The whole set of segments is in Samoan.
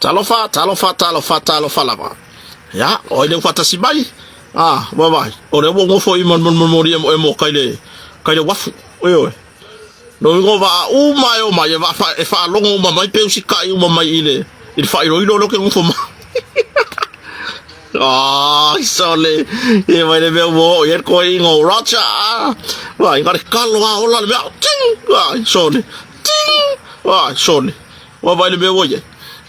Talofa, talofa, talofa, talofa lava. Ia, o ai lea ua faatasi mai? Ah, vaavaai, o lea ua ou nofo i ma le molimoli emoemo kai le, kai le uafu. Ioe. No ingo vaa uma e o mai, e, vaa, e faalogo uma mai pe usikai uma mai i le, i le faailoilo lea ou te nofo mai. Ai, sole, e mai le mea ua oo i ai le koe ingo o Roger. Ah, vai, ngare kalo a ola le mea, ting, ai, sole, ting, ai, sole. Ua vaai le mea ua i ai.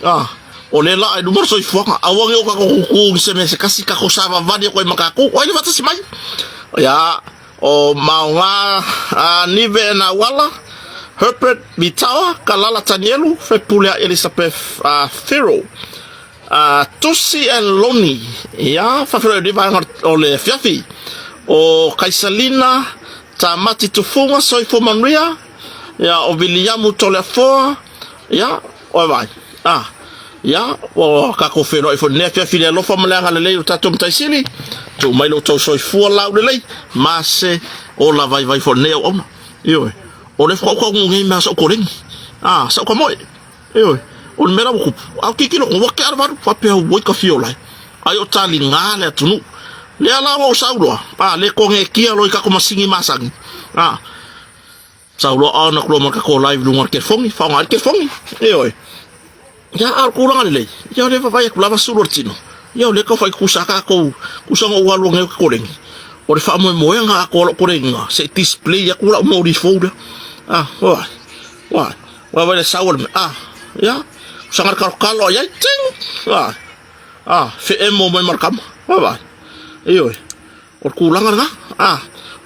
Ah, o lea laa i luma le soifuaga. Aua ne i o tatou tutu i se mea se tasi, tatou savavali atu ai ma tatou. O ai le faatasi mai? Ia, o Maoga a Nive and Auala, Herbert Vitawa, Kalala Tanielu, Fepuleai Elisabeth uh, Fero, uh, Tusi and Loni. Ia, faafeiloai lenei vaega o le afiafi. O Kaisalina Tamati Tufunga, Soifua Manuia, Ia, o Viliamu Toleafoa, ia, oe vai. Ah, ia, ua tatou feiloai foi lenei afiafi i le alofa ma le agalelei o tatou Matai Sili. Tuu mai lo outou soifua laulelei, ma se ola vaivai foi lenei auauna. Ioe, o le faatoa ou taunuu nei mea sa ou koleni. Ah, sa ou tamoe. Ioe, o le mea la ua tupu, a o tilotilo atu, ua tea le valu, faapea ua ita fia ola ai. Ai o taliga le atunuu. Lea la ua ou sau loa, ah, le konekia loa i tatou masini masani. Ah, Sau loa a ona kuloa ma le tatou live i luga o le telefoni, faaaoga ai le telefoni. Ioe. Ia, a o le tulaga lelei, ia o lea e vaavaai atu lava sulu o le tino. Ia o lea e tau faaitutusa lava tatou, tusa na ou alu anei ou te koleni. O le faamoemoega atoa o lau koleniga, se i display atu lau moli fou lea. Ah, ua, ua, vaavaai i le sau o le mea, ah, ia, saga le kalokalo a i ai, ting, ah, ah, feemo mai ma le kama, vaavaai. Ioe. O le tulaga lena, a,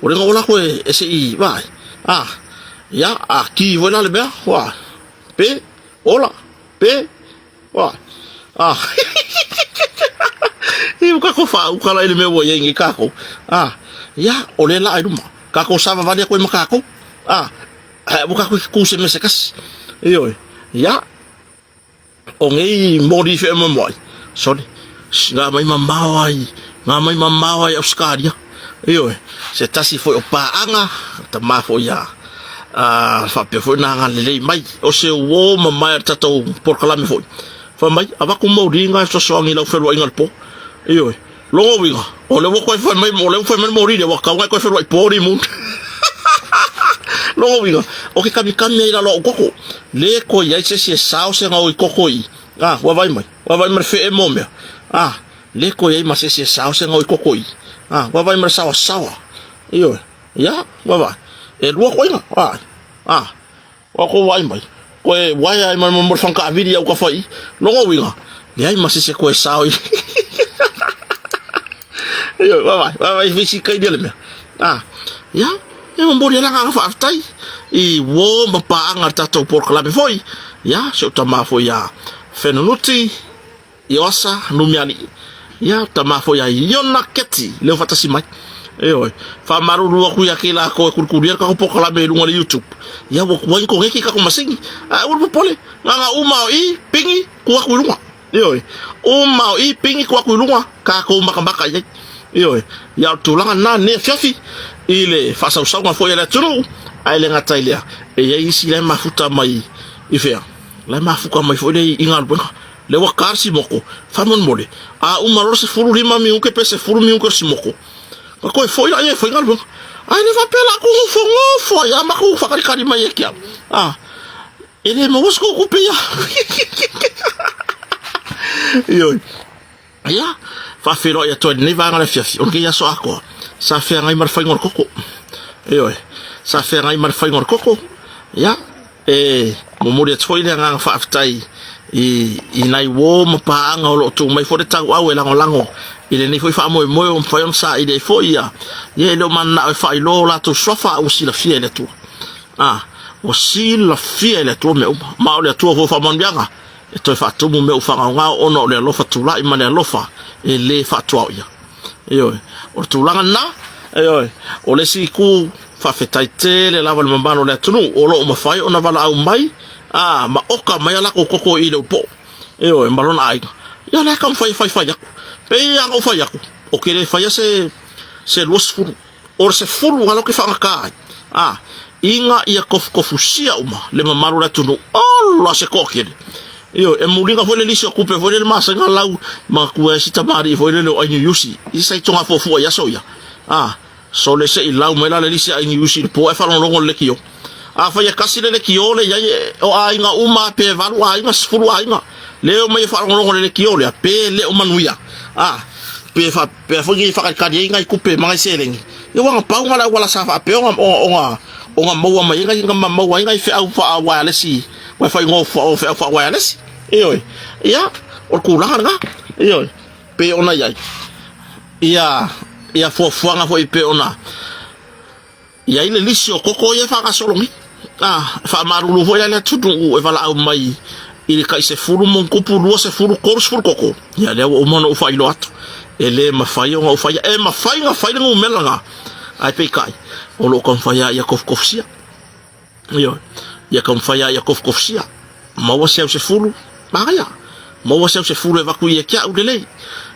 o lea na ola atu e, e se i vaai, a, ia, a ki foi la le mea, ua, pe, ola, pe, ua, a, i ua kākou fāuka la i le mea ua i ai nei kākou, a, ia, o lea laa i luma, kākou savavali atu ai ma kākou, a, ae aua kākou e kū se mea se kasi, ioe, ia, O nei moli feamoemoai, sorry, ngā mai mamao ai, ngā mai mamao ai Australia. Ioe, se tasi foi o paaga, tamā foi a, a faapea foi na agalelei mai, o se uō mamae a le tatou polokalame foi. Fai mai, avatu moli ngā e fesoasoani i lau feluaiga i le pō. Ioe, Lona uiga, o lea ua toe fai mai, o lea ua fai mai le moli lea, ua tatau ona e toe feluai po limu. Lona uiga, o ke kamikami ai i lalo o au koko, le toe i ai se isi e sao se gaoi koko i i. Ah, ua vaai mai, ua vaai mai le fee mo mea. Ah, le toe i ai ma se isi e sao se gaoi koko i i. Ah, ua vaai mai le saoasaoa. Ioe, ia, ua vaai. E lua koina, ah, ah. Ua kou vaai mai, koe waea ai mai mo le whangkaawiri au ka whai, longa uiga, leai ma se se koe sao i. Ioe, vaavaai, vaavaai whisi kai le mea. Ah, ia, e momoli ai le agaga faafetai i uō ma paaga le tatou polokalame foi, ia, si ou tama foi ia Fenunuti, Ioasa Numialii, ia, tama foi a Iona Keti, leo faatasi mai. Ioe, faamalulu atu ia ki lakou e kulikulia le tatou polokalame i luga o le YouTube. Ia, ua tuai koneki i tatou masini. Ae aua le popole, na ona uma o i, pingi, tuu atu i luga. Ioe, uma o i, pingi, tuu atu i luga, tatou makamaka i ai. Ioe, ia o le tulaga lena lenei afiafi i le faasausauga foi a le atunuu, ae le gata i lea, e i ai isi la e mafuta mai i fea? La e mafuta mai foi lea i galuega. Lea ua ta le simoko, faamolemole, a uma loa le 15 minute pe 10 minute o le simoko, ona toe foi lea e fai galuega. Ae le faapea la tou nofonofo ai lava ma tou faakalikali mai ia te au. A, e le maua se tou tupe ia. Ioe. Ia, faafeiloai atu ai i lenei vaega o le afiafi, o lenei aso atoa, sa feagai ma le faiga o le koko. Ioe, sa feagai ma le faiga o le koko, ia, E momoli atu foi le agaga faafetai i, i nai uō ma paaga o lo o tuu mai foi le tauau e lagolago i lenei foi faamoemoe ua mafai ona saili ai foi ia, ia e le o mananao e faailoa o latou suafa a ua silafia e le Atua. A, ua silafia e le Atua mea uma, ma o le Atua foi o faamanuiaga e toe faatumu mea ua faagaogao ona o le alofa tulai ma le alofa e le faatuaoia. Ioe, o le tulaga lena, ioe, o le isi itu faafetai tele lava i le mamalu o le atunuu o lo o mafai ona valaau mai, a, ma oka mai a latou koko i le upoo, ioe, ma lona aiga. Ia o lea e taumafai e faifai atu. Pei lava ona ou fai atu, ou te le faia se, se 20, o le 10 lava ou te faagata ai, a, ina ia tofutofusia uma le mamalu o le atunuu, ola se toatele. Ioe, e muliga foi le lisi o kupe foi lele masani ona lau matua ai si tamalii foi lele o Ainiuiusi i sa i Togafuafua i aso ia. A, sole se i lau mai la le lisi a Ainiuiusi i le po ae faalogologo i le lekiō. Afai e kasi le lekiō le i ai o aiga uma pe valu aiga, 10 aiga, le omai e faalogologo i le lekiō lea, pe le o manuia. A, pe faapea foi nei faakalikali ai nai kupe ma nai seleni, ia ua na pau na o le auala sa faapea ona, ona, ona maua mai ai nai, ma maua ai nai feau faa-wireless Ua fai ngo o feau faa-wireless. Ioe. Ia, o le tulaga lena. Ioe. Pei ona i ai. Ia, ia fuafuaga foi pei ona i ai le lisi o koko ia e faagasolo nei. Ah, e faamalulu foi la le atunuu e valaau mai i le tai 10 ma tupu 20, 30 koko. Ia lea ua uma ona ou faailoa atu. E le mafai ona ou faia. E mafai ona fai le numera lena. Ae peitai, o lo o taumafai lava ia tofutofusia. Ioe, ia taumafai lava ia tofutofusia. Maua se au 10, manaia. Maua se au 10 e avatu ia te au lelei.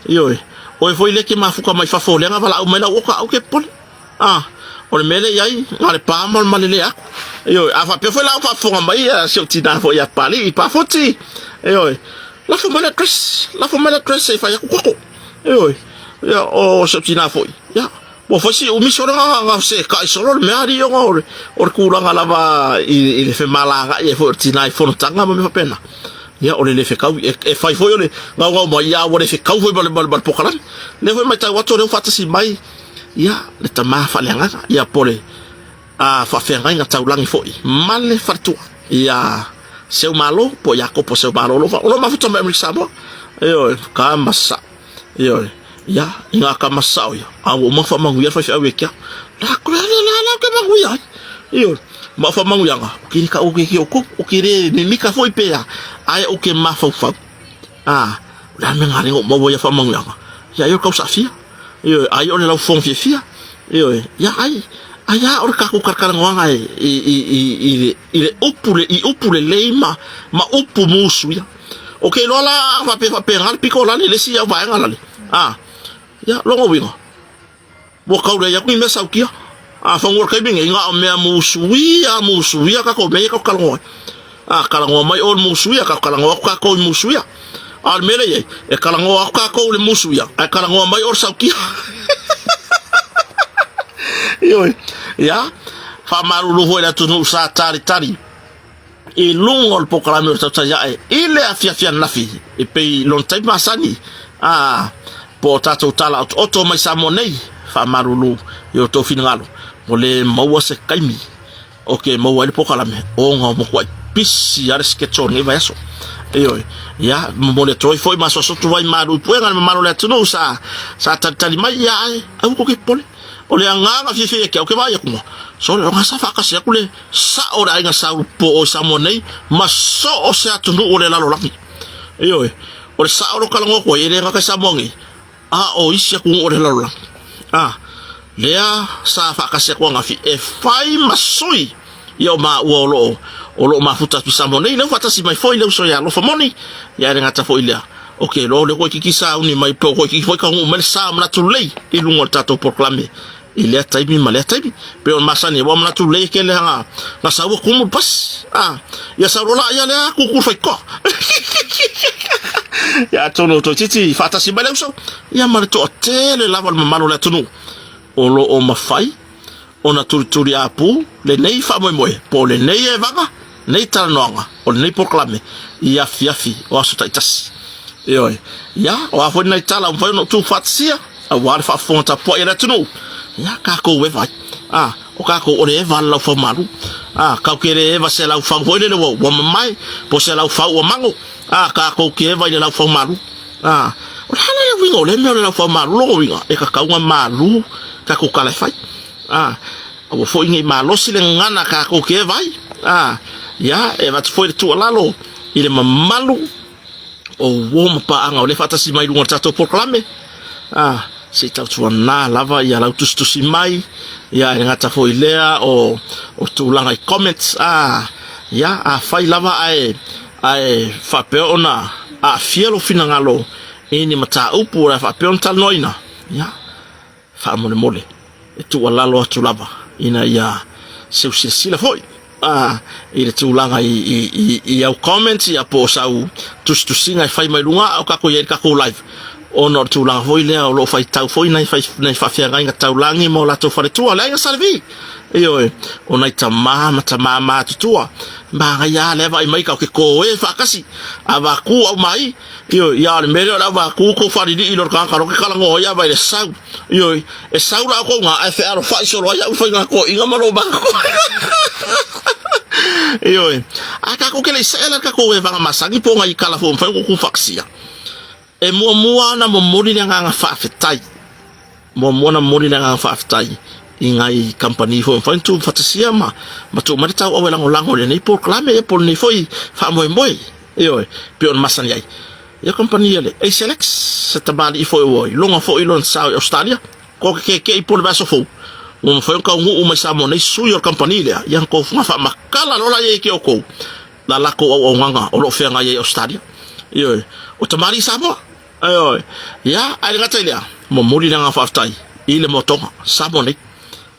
Ioe, oe foi lea e te mafuta mai fafo o lea na valaau mai lau oka, aua te popole. A, o le mea lea e i ai, na o le pa ma le malele atu. Ioe, a faapea foi la o faafofoga mai si ou tina foi ia Papalii, Pafuti, ioe, lafo mai le address, lafo mai le address se i fai atu koko. Ioe, ia, o si ou tina foi, ia, Ua fai si umi solo na sekai solo le mea alii ona o le o le tulaga lava i le femalagaai ai foi o le tina i fonotaga ma mea faapena. Ia o le le fetau e fai foi o le gaugau mai a ua le fetau foi ma le ma le polokalame. Lea foi e matau atu o lea ua faatasi mai ia le tama faaleagaga ia po o le faafeagaiga taulagi foi ma le faletua ia Seumalo po o Iakopo Seumalo o lo o mafuta mai Amerika Samoa. Ioe, kama sa. Ioe, ia, i ngā kama sao ia, a ua uma whamanuia le faifeau e kia. La, la, la, la, la, ke manuia ai. Ioe, ma o whamanuianga, o ke reka o ke ki o kou, o ke re mimika foi pea, ai o ke mafaufau. A, o le a me ngā rengo maua ia whamanuianga. Ia, ai o le kausafia. Ioe, ai o le laufofoga fiafia. Ioe, ia, ai, ai a o le kākou kalakalagoaga e, i, i, i, i, le, i le upu, le, i upu lelei ma, ma upu musu ia. O ke iloa la a faapea faapena le piko lale le isi au vaega lale. A, ia, lona uiga, ua tau leai atu ni mea sautia. A fanua le taimi nei, na o mea musuia, musuia tatou mea ia tatou talanoa ai. A talanoa mai oe i le musuia, tatou talanoa atu tatou i musuia. A o le mea lea e i ai, e talanoa atu tatou i le musuia, ae talanoa mai oe i le sautia. Ioe, ia, faamalulu foi i le atunuu sa talitali. i luga o le polokalame o le tautai ae i le afiafi ananafi e pei lona taimi masani a po o tatou tala otooto mai Samoa nei faamalulu i o tou finagalo ua le maua se taimi o ke maua ai le polokalame ona o matuai pisi a le schedule lenei vaiaso. Ioe, ia momoli atu ai foi ma asuasu ai malu i puega le mamalu o le atunuu sa sa talitali mai ia ae aua tou te popole. O le agaga fiafia ia te au ke vaai atu sole o sa faatasi atu le Sao o le aiga Saulu po o i Samoa nei ma so o se atunuu o le lalolagi. Ioe, o le sao o lo talanoa atu ai e le gata i Samoa nei, a o isi atunuu o le lalolagi. A, lea sa faatasi atu ananafi e fai ma sui ia o maua o lo o, o lo o mafuta atu i Samoa nei, lea ua faatasi mai foi le uso ia Alofa Moni, ia e le gata foi i lea, o ke iloa o lea toeitiiti sauni mai po o toeitiiti foi taunuu mai le sa o manatu lelei i luga o le tatou polokalame i lea taimi ma lea taimi. Pei o le masani, ua manatu lelei ke lea na, na sau tumu le pasi. Ah, ia sau loa la ia lea kukulu faitoa. Ia atonu o toeitiiti faatasi mai le uso, ia ma le toatele lava o le mamalu o le atunuu o lo o mafai ona tulituli apu lenei faamoemoe po o lenei evaga, lenei talanoaga, o lenei polokalame i afiafi o aso taitasi. Ioe, ia, o a foi nai tala ua mafai ona ou tuufaatasia, aua le faafofoga tapuai a le atunuu, ia, tatou eva ai. A, o tatou o le eva a le laufau malu. A, tatou te le eva se laufau foi lele ua, ua mamae, po o se laufau ua mago. A, tatou te eva i le laufau malu. A, o le a la le uiga o lea mea o le laufau malu? Lona uiga, e tatau ona malu tatou tala e fai. A, aua foi nei malosi le gagana tatou te eva ai. A, ia, e avatu foi le tuualalo i le mamalu o uo ma paaga o lea e faatasi mai i luga o le tatou polokalame, a, se i tautuana lava ia lau tusitusi mai, ia e le gata foi i lea o, o tulaga i comments, a, ia, afai lava ae, ae faapea ona aafia lou finagalo i ni mataupu o le a faapea ona talanoaina, ia, faamolemole e tuualalo atu lava ina ia seu silasila foi. i le tulaga i au comments ia po o sau tusitusiga e fai mai luga a o tatou i ai i le tatou live ona o le tulaga foi lea o lo o faitau foi nai faafeagaiga taulagi ma o latou faletua, le aiga Sa Levi. Ioe, o nai tama ma tama matutua, manaia lava lea vaai mai tatou te koe faatasi, avatu aumai, ioe, ia o le mea lea o le avatu tou faalilii loa i le tagata loa te talanoa ai ava i le sau, ioe, e sau la outou na ae fealofai solo ai au i faiga toeaiina ma lou matutua. Ioe, ae tatou te le i see la i le tatou evaga masani po o nai tala foi ua mafai ona tuufaatasia. E muamua ona momoli le agaga faafetai, muamua ona momoli le agaga faafetai i nai kamupani foi ua mafai ona tuufaatasia ma ma tuu mai le tauau e lagolago i lenei polokalame ia po o lenei foi faamoemoe, ioe, pei ona masani ai. Ia kamupani a le ACLX, se tamalii foi ua iloga foi lona sao i Ausetalia, ko ke kekeʻi po o le vaiaso fou, ua mafai ona taunuu mai Samoa nei sui o le kamupani lea, ia na tou faamatala loa la ia ia te outou la latou auaunaga o lo o feagai ai i Ausetalia. Ioe, o tamalii Samoa. Ioe, ia, ae le gata i lea, momoli le agaga faafetai i le moatoga Samoa nei.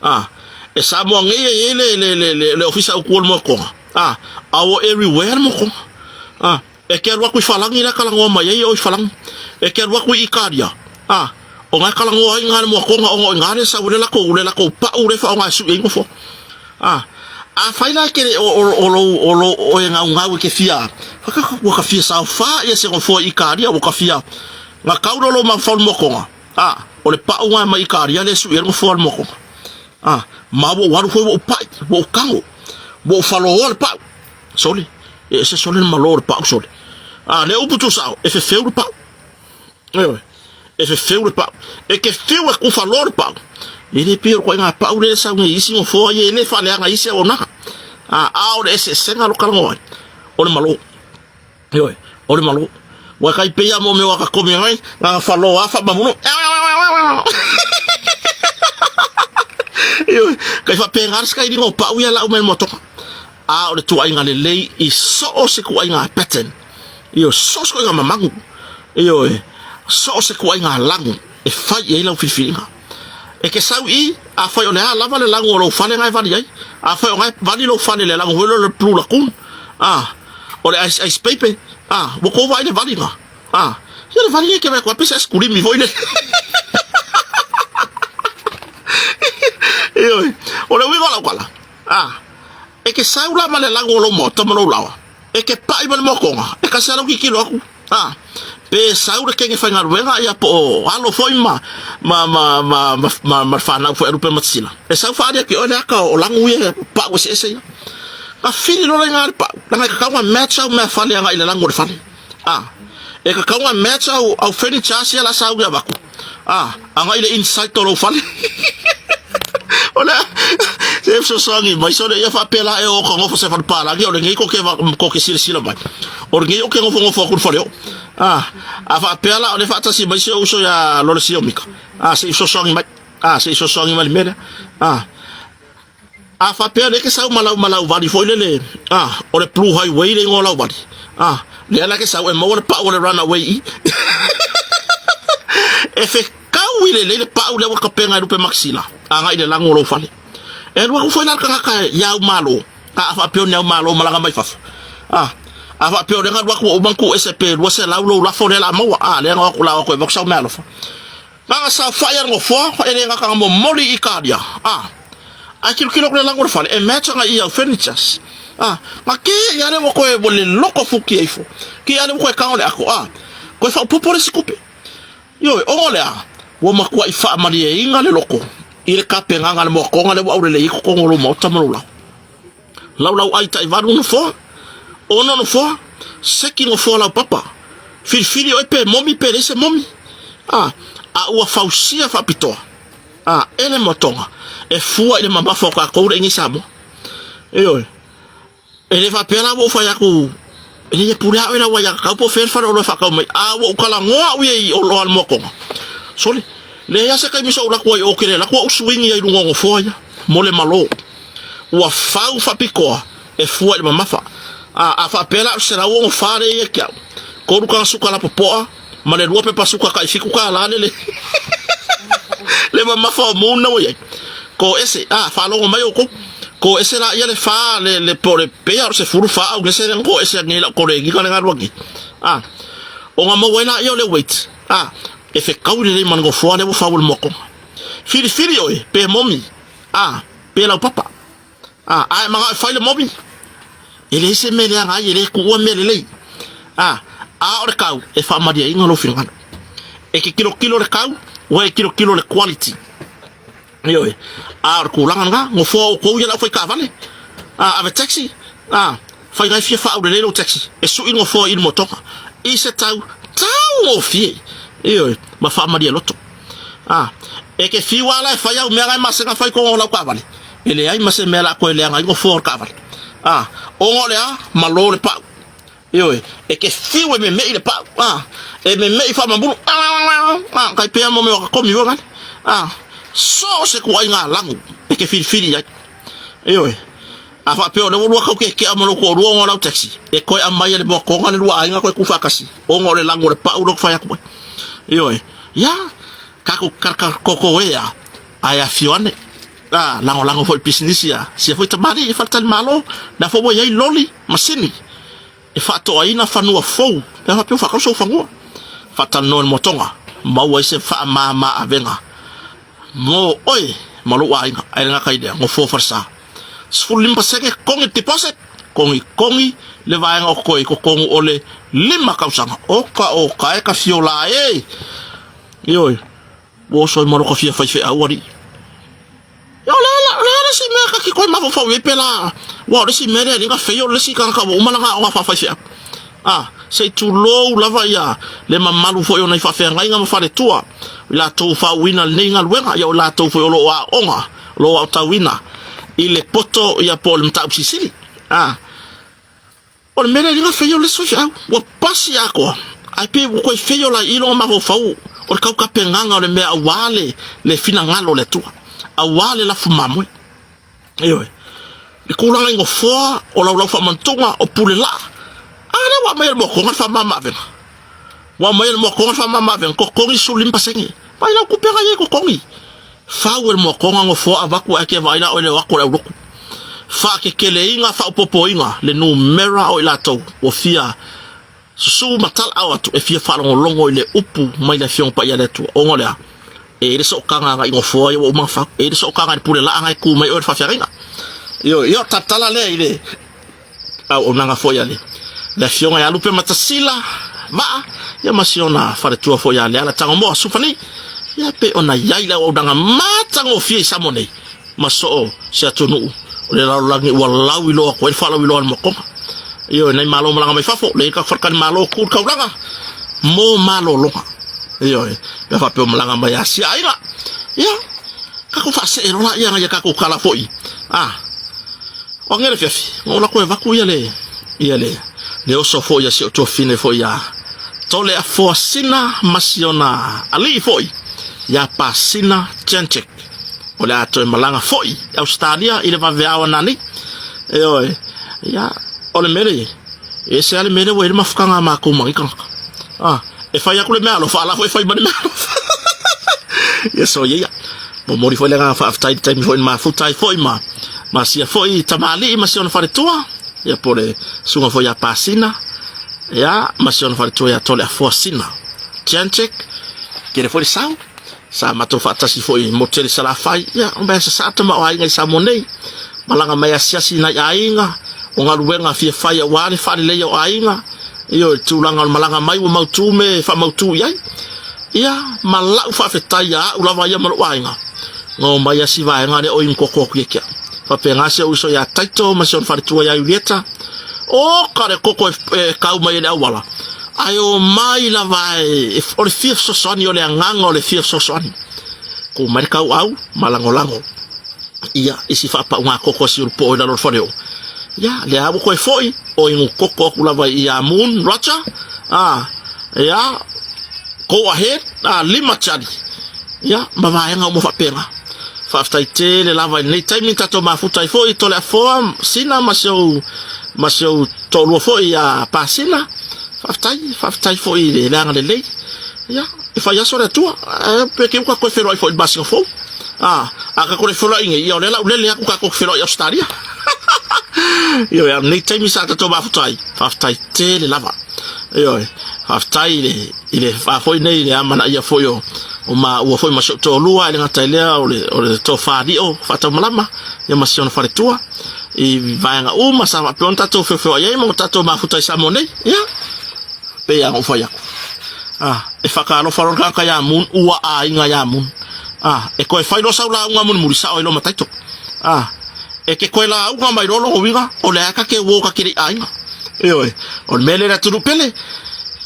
A, e Samoa nei e i ai le, le, le, le, le ofisa autu o le moatoga. A, a ua everywhere le moatoga. A, e te alu atu i Falani la e talanoa mai ai o i Falani. E te alu atu i Italia. A, o na e talanoa ai na le moatoga ona o i na le sau le latou, le latou pau le faaaoga e sui ai nofoa. A, afai la e te le o, o, o lou, o lou oe gaugau e te fia, ua ka fia saofā ia se nofoa i Italia, ua ka fia, na tau loa lou mafaufau i le moatoga, a, o le pau lena mai Italia lea e sui ai le nofoa o le moatoga. A, ma ua ou alu foi ua ou pai, ua ou tago, ua ou faloa le pau. Sole, e ese sole le malo o le pau sole. A, lea upu tuusao, e fefeu le pau. Ioe, e fefeu le pau. E te fiu e kufaloa le pau. E le pei o le ituaiga pau lea e sau nei i isi nofoa ia e le faaleaga i isi auaunaga. A, a o le eseesega lo talanoa ai, o le malo. Ioe, o le malo. Ua tai pei lava mo mea o akatomi ai, na ona faloa lava faamamuno. Ioe, kai faapena le sikailiga o pau ia lau mai le moatoga. A o le tuuaiga lelei i so o se tuuaiga pattern, ioe, so o se tuuaiga mamagu, ioe, so o se tuuaiga lagu e fai i ai lau filifiliga. E te sau i i, afai o le a lava le lagu o lou fale na e vali ai, afai o na e vali lou fale i le lagu foi lea o le Blue Lagoon, a, o le ice ice peipe, a, ua tou vaai i le vali na, a, ia le vali e te vaai atu lava pei se aisekulimi foi lele. Ioe, o le uiga o lau tala, a, E te sau la ma le lago o lou maota ma lou laoa, e te paʻi ma le moakoga, e kasi lava lau tilotilo aku, a, pe sau le kene faigaluega ia po o alo foi ma, ma, ma, ma, ma, ma, ma le fanau foi a Lupe ma Tisila. E sau faaali atu i oe le aka o lagu ia pau eseese ia. Na fili loa la i ina le pau, leaga e tatau ona match au meafale agai i le lagu o le fale. A, e tatau ona match au, au furnitures ia la sa au i avatu, a, agai i le inside o lou fale. O le a, se fesoasoani mai sole ia faapea la e o ka nofo se fale palagi, o lenei ko ke, ko ke silasila mai. O lenei o ke nofonofo atu i le fale o. A, a faapea la o le faatasi mai si ou uso ia Lolesio Mika. A, se i fesoasoani mai. A, se i fesoasoani mai i le mea lea. A, A faapea lea e te sau ma lau ma lau vali foi lele, a, o le Blue Highway le igoa o lau vali, a, lea la e te sau e maua le pau o le Runaway i. E fekaui lelei le pau lea ua tapena e lupe makisila agai i le lago o lou fale. E alu atu foi la le tagata i au malo, a, a faapea o ni au malo malaga mai fafo, a, a faapea o lea na alu atu ua uma ona tuu ese pe 200 lou lafo lea o le a maua, a, lea na o atu la o atu e avatu sau meaalofa. Naga saofai a le nofoa, e le gata na momoli i Italia, a, ae tilotilo atu le lago o le fale, e match ana i au furnitures, a, na ke ia le ua toe ua le loko fuki e ifo, ke ia le ua toe tago le ato, a, toe faaopoopo le isi tupe. Ioe, ona o le a? Ua matuai faamalieina le loko i le tapenaga a le moatoga lea ua aulelei ai totonu o lou maota ma lou lago. Laulauai taivalu nofoa, ono nofoa, seki nofoa laupapa. Filifili oe pe momi pe leai se momi. A, a ua fausia faapitoa, a, e le moatoga, e fua i le mamafa o tatou le inei Samoa. Ioe, e le faapea la ua ou fai atu, e le pule a oe lau aiatatau po o fea le faleoloa e faatau mai, a ua ou talanoa au ia i oloa a le moatoga. Sole, leai lava se taimi sa ou alu atu ai i o, ou te le alu atu au swing ia i luga o nofoa ia, mo le malo. Ua fau faapitoa e fua i le mamafa. A, a faapea la o le 164 lea ia te au, tolu taga suka lapopoa ma le lua pepa suka tai $7 le, le, le mamafa o moon na ua i ai. Ko ese, a, faalogo mai outou. Ko ese la ia le fa le le po le pe o se fulu fa au se le ko ese ngi la ko le ngi ka le ngalu ngi. Ah. O nga mo la ia le wait. Ah. E fe kau le le man go fo le fa o le moko. Fili fili oi pe momi. Ah, pe lau papa. Ah, ai manga fai le momi. E le se me le anga ai e le ku ua me le lei. Ah, a o le kau e fa maria inga lo fingalo. E ke kilo kilo le kau, ua e kilo kilo le quality. Ioe. A o le tulaga lena, nofoa outou ia le aufaitaavale, a, ave taxi, a, fai nai fia faaulelei lou taxi, e sui le nofoa i le motoga, i se tau taugofie, ioe, ma faamalie loto. A, e ke fiu lava la e fai au mea na e masega fai tonu o lau taavale, e leai ma se mea o le a toe leaga ai nofoa o le taavale. A, ona o le a, malo le pau. Ioe, e ke fiu e meme'i le pau, a, e meme'i faamamulu, a, kai pea mo mea o ka komi ua gale, a, so o se kuaiga lagu e ke filifili ai. Ioe, a faapea o lea ua lua kau keke'a ma lou toalua ona o lau taxi, e toe aumai e le moatoga le lua aiga toe tuufaatasi, ona o le lagu o le pau lea ou te fai atu ai. Ioe, ia, tatou toto e a, ae afio ane. A, lagolago foi i pisinisi a sia foi tamalii i faletalimalo, lea foi ua i ai loli, masini e faatoaina fanua fou, pe a faapea ua faatau sou fanua. Faatalanoa i le moatoga, maua ai se faamama avega mo oe ma lou aiga, ae le gata i lea, nofoa falesa. 15% totogi le deposit, togitogi le vaega o totoe i totonu o le 5 tausaga. Oka oka e ka fiola e! Ioe. Ua oso ai ma loko fia faifeau alii. Ia o le a la, o le a le isi mea ka ki koe mafaufau i ai pela, ua o le isi mea lea e le feio le isi tagata ua uma lana aoga faafaifeau. A, se i tulou lava ia le mamalu foi o nai faafeagaiga ma faletua, i latou faauuina lenei galuega, ia o i latou foi o lo o aoga, o lo o aotauina i le poto ia po o le mataupu silisili. A. O le mea lea e le feio le isi faifeau, ua pasi atoa, ae pei ua toe feio la i i lona mafaufau o le tautapenaga o le mea aua le, le finagalo o le Atua, aua le lafu mamoe. Ioe. Le tulaga i nofoa o laulau faamantuga o pule laa, a lea ua aumai e le moatoga le faamama-avega. Ua aumai e le moatoga le faamama-avega, totogi 15%. Vaai lau tupe na i ai totogi. Fau e le moatoga nofoa avatu ae te vaai la oe le o atu o le aulotu. Faakekeleiga faaopopoina le numera o i latou ua fia susu ma talaau atu e fia faalogologo i le upu mai le Afioga Paia a le Atua. Ona o le a? E i ai le sootaga agai nofoa ia ua uma ona fau. E i ai le sootaga i le pule laa na e tu mai oe le faafeagaiga. Ioe, ia o le talatala lea i le auaunaga foi a le le Afioga ia Lupe Matasila Vaa, ia ma si ona faletua foi ia Leala Tagomoa Sufani, ia pei ona i ai le auaunaga matagofie i Samoa nei ma soo se atunuu o le lalolagi ua lauiloa atu ai le faalauiloa a le mokoga. Ioe, nai malo malaga mai fafo, le ka faletalimalo ku le taulaga mo malologa. Ioe, pe a faapea ua malaga mai Asia aiga, ia, tatou faasee loa laia nai a tatou tala foi. Ah, O anei le afiafi, na ou latou e avatu ia le, ia le, le oso foi a si ou tuafafine foi ia Toleafoasina ma si ona alii foi ia Pasina Janczyk. O le a toe malaga foi i Ausetalia i le vaveao a nanei. Ioe, ia, o le mea lea i ai, e ese lava le mea lea ua i ai le mafutaga a matou ma nei tagata. Ah, e fai atu le meaalofa, a la foi e fai mai le meaalofa. Ia soia ia. Momoli foi le agaga faafetai i le taimi foi na mafuta ai foi ma ma sia foi tamalii ma si ona faletua, ia po o le susuga foi ia Pasina, ia ma si ona faletua ia Toleafoa Sina Janczyk. Tele foi le sau, sa matou faatasi foi i Motele Salafai, ia o mea sasaa tamaoaiga i Samoa nei, malaga mai asiasi i nai aiga, o galuega fia fai aua le faaleleia o aiga, ia o le tulaga o le malaga mai ua mautu me e faamautu i ai. Ia, ma la'u faafetai ia a'u lava ia ma lo'u aiga, na omai a si vaega lea o inu koko atu ia te a'u. Faapena si o'u uso ia Taito ma si ona faletua ia Iulieta, oka le koko e kau mai e le auala, ae omai lava e, o le fia fesoasoani, o le agaga o le fia fesoasoani. Ku mai le kau'au ma lagolago ia i si faapa'uga koko a si Ulupo'o i lalo o le faleo'o. Ia, lea ua toe fo'i, o inu koko aku lava ia Moon Roger, a, ia, Go ahead, a, 5 tali, ia, ma vaega uma faapena. Faafetai tele lava i lenei taimi tatou mafuta ai foi i Toleafoa, Sina ma si ou, ma si ou toalua foi ia Pasina. Faafetai, faafetai foi i le agalelei. Ia, e fai aso le Atua, ae pe ke uka koe feiloai foi i le masina fou. A, A tatou le feiloai nei, ia o lea la ulele atu tatou te feiloai i Ausetalia. Ioe, a o lenei taimi sa tatou mafuta ai, faafetai tele lava. Ioe, faafetai i le, i le a foi nei, i le amanaia foi o, o maua foi ma si ou toalua, e le gata i lea o le, o le tofa Lio Faataumalama, ia ma si ona faletua, i vaega uma sa faapea ona tatou feofeoai ai ma o tatou mafuta i Samoa nei. Ia, pei lava ona ou fai atu. Ah, e whakaalofa loa le tagata iā Moon, ua aiga iā Moon. Ah, e toe fai loa sau lauga mulimuli, sao ai loa ma title. Ah, e te toe lauga mai loa lona uiga, o lea ta te uo ta te le i aiga. Ioe, o le mea lea le atunuu pele,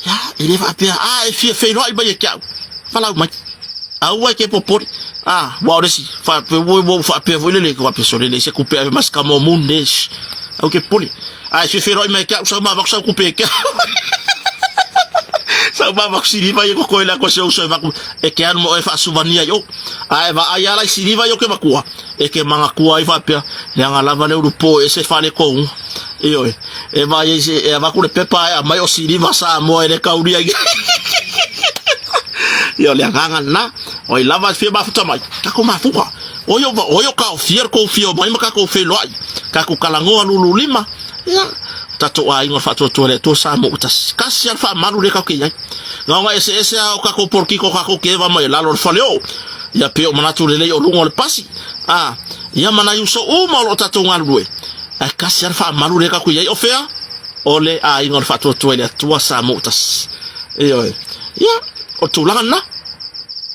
ia, e le faapea, a e fia feiloai mai e te au, falau mai. Aua e te popole. Ah, ua o le isi, faapea, ua ua faapea foi lele, faapea sole le se kupe ave masika mo Moon ne. Au ke popole. A e fia feiloai mai e te au, sau ma avatu sau kupe e te au. Sau ma avatu siliva ia kokoe le ako se uso e vaku e ke anu mo e faasuvania i o. A e vaai ala i siliva i o ke matua, e ke manatua ai faapea, leaga lava le ulu po e se fale kouga. Ioe, e vaai ai se, e avatu le pepa e aumai o siliva Samoa e le kaulia i Ia o le agaga lena, o ai lava e fia mafuta mai, tatou mafuta. O ai o, o ai o taofia le tou fia omai ma tatou feiloai, tatou talanoa lululima, ia, tatou aiga o le faatuatua i le Atua Samoa ua tasi. Tasi lava le faamalu lea tatou te i ai. Na ona eseese lava o tatou polokiki o tatou te eva mai lalo o le faleoo, ia pei o manatu lelei o luga o le pasi, a, ia ma nai uso uma o lo o tatou galulue, ae tasi lava le faamalu lea tatou te i ai. O fea? O le aiga o le faatuatua i le Atua Samoa ua tasi. Ioe. Ia, o le tulaga lena.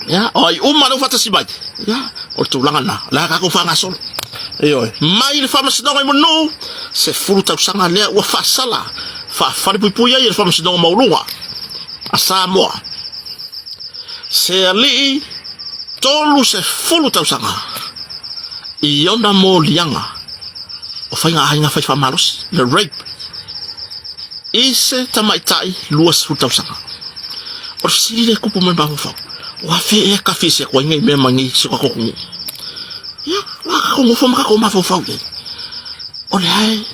Ia, o ai uma lea ua faatasi mai. Ia, o le tulaga lena. O le a tatou faagasolo. Ioe. Mai le Faamasinoga i Mulinuu, 10 tausaga lea ua faasala faafalepuipui ai e le Faamasinoga Maualuga a Samoa. Se alii 30 tausaga i ona moliaga o faiga aiga fai faamalosi, le rape, i se tamaitai 20 tausaga. O le fesili lea e tupu mai i mafaufau, o afea ea kafi ese atu ai nei mea mai nei si o tatou atunuu? Ia, o le a tatou nofo ma tatou mafaufau i ai? O lea e,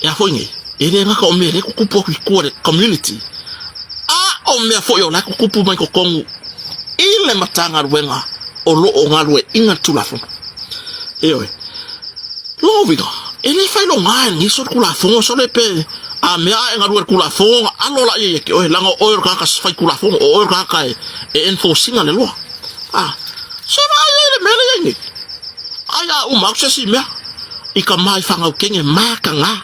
e a foi nei, e le gata o mea lea e tutupu atu i tua i le community, a o mea foi o la e tutupu mai totonu i le Matagaluega o lo o galueaiina le Tulafono. Ioe. Lona uiga, e le failoga e lenei solitulafono sole pe a mea a e galue i le Tulafono ona alo laia ia te oe, leaga o oe o le tagata fai Tulafono, o oe o le tagata e enforce ina le loa. A, se vaai ai i le mea lea e i ai nei. Ai a uma atu se isi mea i ka ma i Fagaukenge mataga.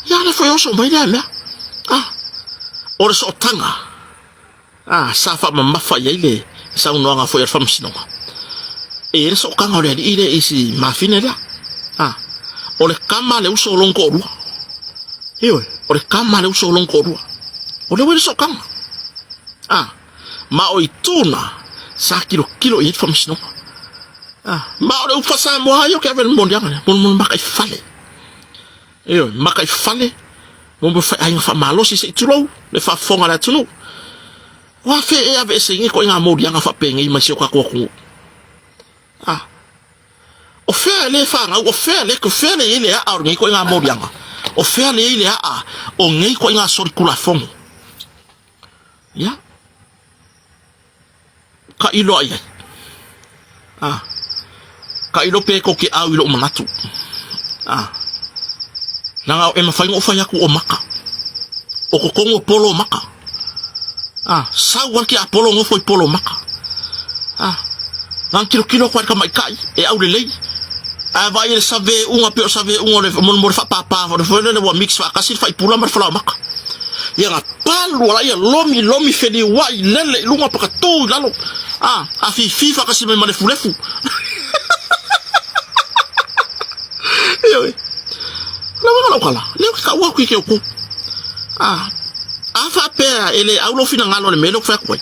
Ia lea foi e oso mai lea mea. A, o le sootaga. A, sa faamamafa i ai le saunoaga foi a le Faamasinoga. E i ai le sootaga o le alii lea i si mafine lea. A, o le tama a le uso o lona toalua. Ioe, o le tama a le uso o lona toalua. O lea ua i ai le sootaga. A, ma o itu na sa tilotilo i ai le Faamasinoga. A, ma o le upu faa-Samoa lava ia ou te ave i le moliaga lea, molimoli makaifale. Ioe, makaifale, mo faiaiga faamalosi se i tulou le faafofoga a le atunuu. Ua fe e aveese ai nei ituaiga moliaga faapenei mai si o tatou atunuu? A, o fea le fanau, o fea le, o fea le i ai le aa o lenei ituaiga moliaga? O fea le i ai le aa o nei ituaiga solitulafono? Ia, tailo ai ai. A, tailo pe tou te au i lou manatu. A, leaga e mafai ona ou fai atu o maka. O totonu o polo o maka. A, sau lava le tiapolo nofo i polo o maka. A, na ona tilotilo atu lava i le tamaitai e aulelei. Ae vaai i le saveuga pei o saveuga o le mo le faapapa foi lele ua mix faatasi le faipula ma le falaoamata. Ia na palu ala ia lomi lomi feliuai lele i luga pakatu i lalo. A, afifi faatasi mai ma lefulefu. Ioe. Lau anga lau kala, lea ou te taua atu i ke outou. A, a faapea e le au lou finagalo i le mea lea ou te fai atu ai.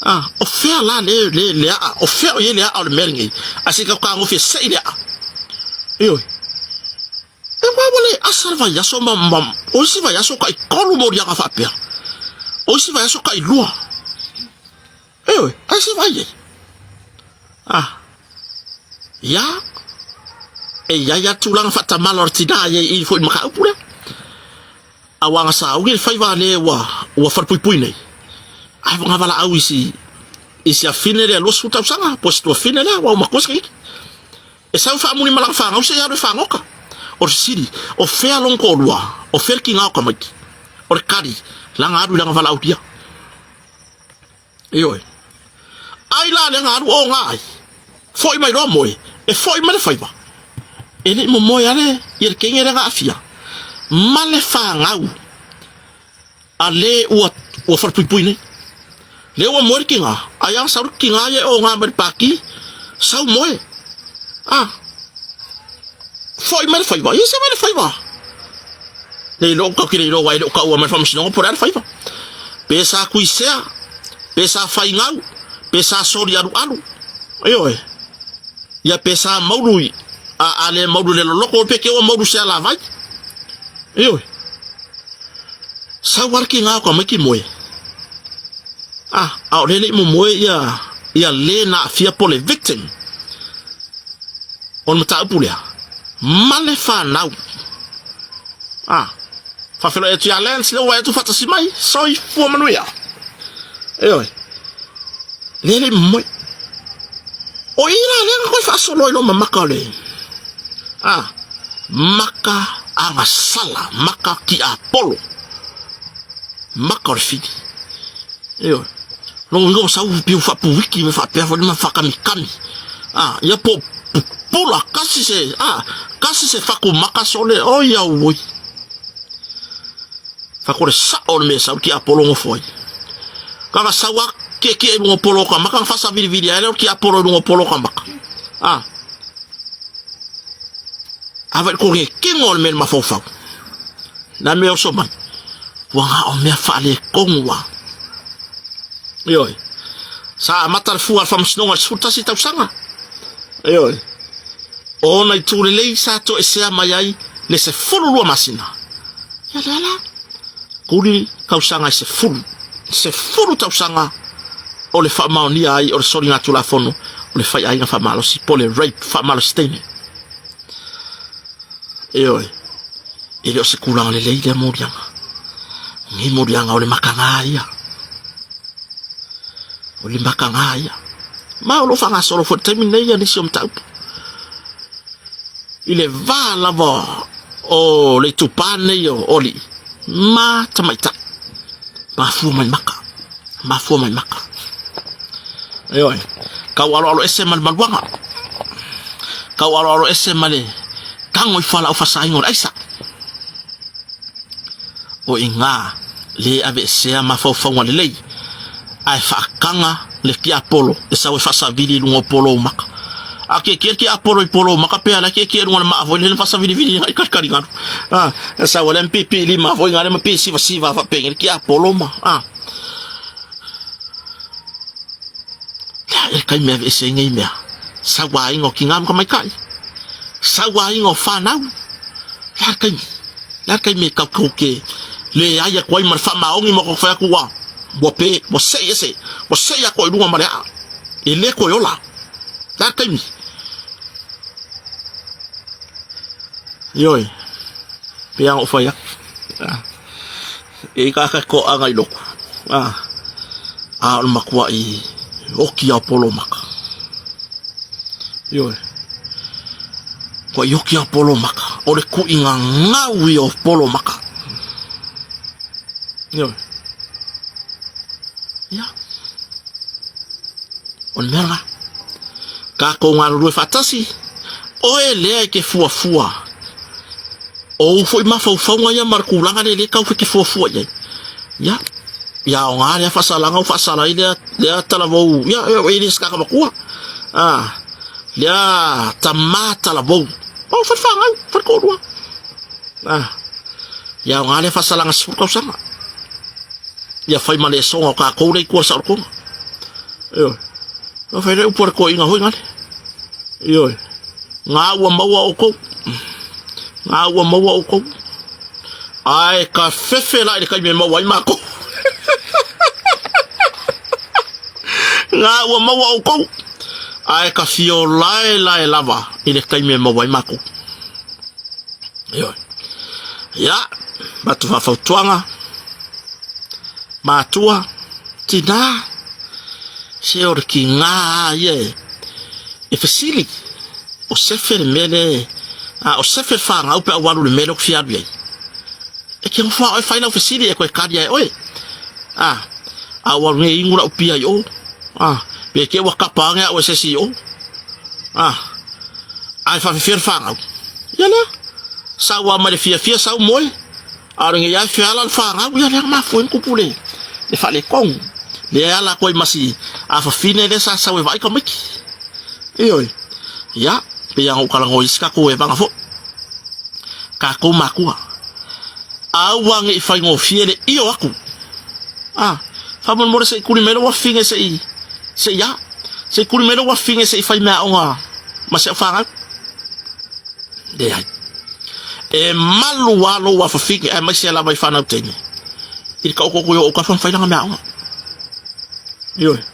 A, o fea la le, le, le aa, o fea o i ai le aa o le mea lenei, ae se i tau tagofi e sei le aa. Ioe. E ua ua le asa le vaiaso ma, ma, o isi vaiaso tai tolu moliaga faapea. O isi vaiaso tai lua. Ioe, ae se vaai i ai. A, ia, e i ai lava tulaga faatamala o le tina i ai i foi i le mataupu lea. Aua na sauni le faiva lea ua, ua falepuipui nei. Ae na valaau i si, i si afine lea 20 tausaga, po o si tuafine lea, ua matua si iki. E sau faamuli ma lana fanau se i alu e fagota. O le fesili, o fea lona toalua? O fea le tiga o tamaiti? O le tali, lana alu i lana valaaulia. Ioe. Ai la lea na alu o na ai. Foi mai loa moe, e foi mai le faiva. E le i momoe lava le, ia le teine lea na aafia. Ma le fanau a le ua, ua falepuipui nei. Lea ua moe le tiga, ai a sau le tiga ia e oga mai le paki, sau moe. A, foi mai le faiva, ia se mai le faiva. Le iloa tatou te le iloa aua e le o taua mai le faamasinoga po o le a le faiva. Pe sa tuisea, pe sa faigau, pe sa soli alualu. Ioe. Ia pe sa maulu i a, a le maulu i le loloto pe ke ua maulu se alavai. Ioe. Sau lava le tiga o tamaiti moe. A, a o lea e le i momoe ia, ia le na aafia po o le victim o le mataupu lea ma le fanau. A, faafeiloai atu ia Lance lea ua vaai atu faatasi mai, soifua manuia. Ioe, lea e le i momoe. O i la lea na toe faasolo ai loa ma maka o le, a, maka agasala, maka tiapolo, maka o le fili. Ioe. Lona uiga ua sau piu faapuwiki ma faapea foi ma faakamikami. A, ia po pupula kasi se, a, kasi se fatu maka sole, oi auoi. Fatu o le sao o le mea e sau le tiapolo nofo ai. Kaka sau a kiekie i luga o polo o ka maka, na faasavilivili ai lea o le tiapolo i luga o polo o ka maka. A, a vai le kogekego o le mea i le mafaufau. Na mea oso mai, ua na o mea faaletonu lava. Ioe. Sa amata le fua a le faamasinoga i le 11 tausaga. Ioe. O ona itu lelei sa toesea mai ai le 12 masina. Ia lea la, tuli tausaga i 10. 10 tausaga o le faamaonia ai o le soligatulafono o le faiaiga faamalosi po o le rape faamalosi teine. Ioe, e le o se tulaga lelei lea moliaga. O nei moliaga o le makaga ia. O le makaga ia. Ma o lo o faagasolo foi i le taimi lenei ia nisi o mataupu. I le va lava o le itupa lenei o alii ma tamaitai. Mafua mai maka. Mafua mai maka. Ioe, tau aloalo ese ma le maluaga. Tau aloalo ese ma le tago i fualaau faasaina o le aisa. O i ina le aveesea mafaufauga lelei, ae faataga le tiapolo e sau e faasavili i luga o polo o maka. A kiekie le tiapolo i polo o maka pe ala kiekie i luga o le maa foi lea na faasavilivili ai kalikaligalo. A, e sau alea ma piipiilima foi ina lea ma piisivasiva faapenge le tiapolo ma, a. Lea e kai mea aveese ai nei mea. Sauaina o tina ma tamaitai. Sauaina o fanau. Le a le taimi? Le a le taimi e tatou te leai atu ai ma le faamaoni ma tatou fai atu ua ua pe ua sei ese ua sei atoa i luga ma le aa. E le toe ola. Le a le taimi? Ioe, pei lava ona ou fai atu. E i ka toaga i lotu, a o le matuai oti lava o polomaka. Ioe, matuai oti lava o polomaka, o le tuiga gau ia o polomaka. Ioe, ia, o le mea lena, tatou galulue faatasi, oe lea e te fuafua. O ou foi mafaufauga ia ma le tulaga lea e le tau e te fuafua i ai. Ia, ia aoga lea faasalaga ua faasala ai lea, lea talavou, ia, e le se tagata matua. A, lea tama talavou. O, fale fanau, fale toalua. A, ia aoga lea faasalaga 10 tausaga. Ia fai ma lesoga o tatou lea i tua i saolotoga. Ioe. Na fai lea upu a le toeaina foi gale. Ioe. Ngā ua maua outou. Ngā ua maua outou. Ae ka fefe la i le taimi e maua ai mākou. Ngā ua maua outou. Ae ka fiolaelae lava i le taimi e maua ai mākou. Ioe. Ia, matou faafautuaga, matua, tinā, se o le kīgā a ia e, e fesili. O sefe le mea lea, a o sefe le fanau pe a ua alu i le mea lea ou te fia alu i ai. E te nofo lava oe fai lau fesili e toe kali ia e oe. A, a ua alu nei inu lau pia i o. A, pe te i ua tapa ane au e se isi i o. A, a e faafefea le fanau. Ia lea, sau lava mai le fiafia sau moe. A o lenei lava e feala le fanau, ia lea na mafua ai ona tupu le, le faaletonu. Lea e ala atu ai ma si afafine lea sa sau e vaai tamaiti. Ioe. Ia, pei lava ona ou talanoa i isi tatou evaga foi. Tatou matua. Aua ne i faigofie le io atu. A, faamolemole se i tuli mai lou afafine se i, se i a? Se i tuli mai lou afafine se i fai meaaoga ma si au fanau. Leai. E malu lava lou afafine aemaise lava i fanau teine i le taoto atu i o autafa ma fai lana meaaoga. Ioe.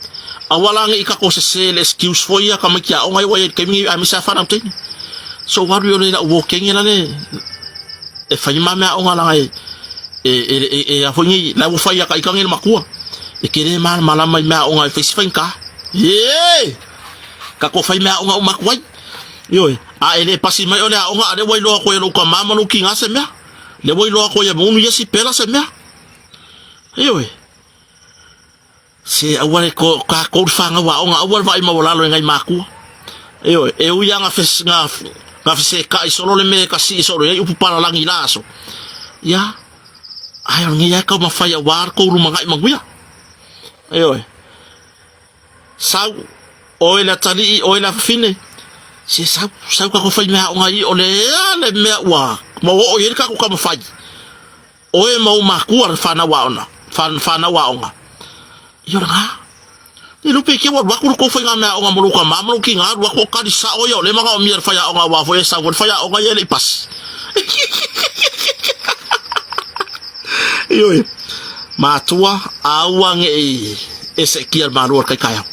Aua la ne i tatou sese le excuse foi ia tamaiti aoga ia ua i ai i le taimi nei aemaise lava fanau teine. So ua alu i o le lau wokenge la le e fai ma meaaoga laga e e e e, e a foi nei la ua fai ia taita nei le matua. E te le malamalama i meaaoga e fai si faigata. Ye! Tatou fai meaaoga uma atu ai. Ioe. A e le pasi mai o le aoga a lea ua iloa atu ai e lou tama ma lou tiga se mea. Lea ua iloa atu ai e Munu ia Sipela se mea. Ioe. Se aua le ko tatou le fanau aoga aua le vaai maualalo i nai matua. Ioe, e ui lava na na fesekai solo le mea e kasii solo i ai upu palalagi i la aso. Ia, ae o lenei lava e taumafai aua le tou lumanai manuia. Ioe. Sau, oe le atalii, oe le afafine, se sau, sau tatou fai meaaoga i o le a le mea ua ua oo i ai le tatou taumafai. Oe ma ou matua le fanau aoga, fanau aoga. Ia o lena. E le pe ke ua alu atu le tou faigameaoga ma lou tama ma lou tiga alu atu o kali sao ia o lea e manaomia e le faiaoga aua foi e sau foi le faiaoga ia e le i pasi. Ioe. Matua, aua ne i e seetia le malo o le taitaeao.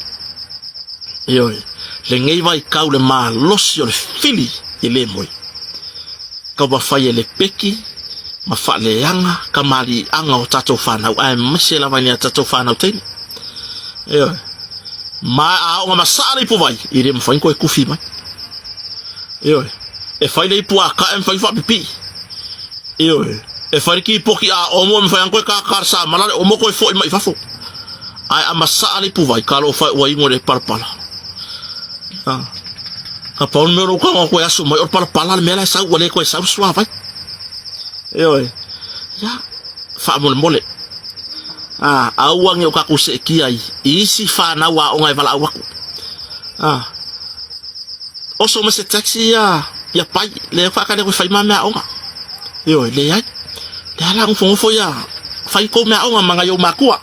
Ioe. Lenei vaitau le malosi o le fili e le moe. Taumafai e lepeki ma faaleaga kamaliiaga o tatou fanau aemaise lava i a tatou fanau teine. Ioe. Ma a aoga masaa le ipuvai, e le mafai ona toe tufi mai. Ioe. E fai le ipu a kae, mafai ona faapipii. Ioe. E fai le kipoti a omo, e mafai ona toe kākā le samala le omo toe foi mai i fafo. Ae a masaa le ipuvai, talofa e ua inu e le palapala. Ah. Ka pau le mea o lou tago atu e aso mai o le palapala le mea la e sau ua le toe sau le suavai. Ioe. Ia, faamolemole. Ah, aua ne i o tatou seetia i isi fanau aoga e valaau atu. Ah. Oso mai se taxi ia ia pai le whaakale koe whai mā mea aoga. Ioe, leai. Le ala ngofonofo ia whai kou mea aoga ma ngai ou makua.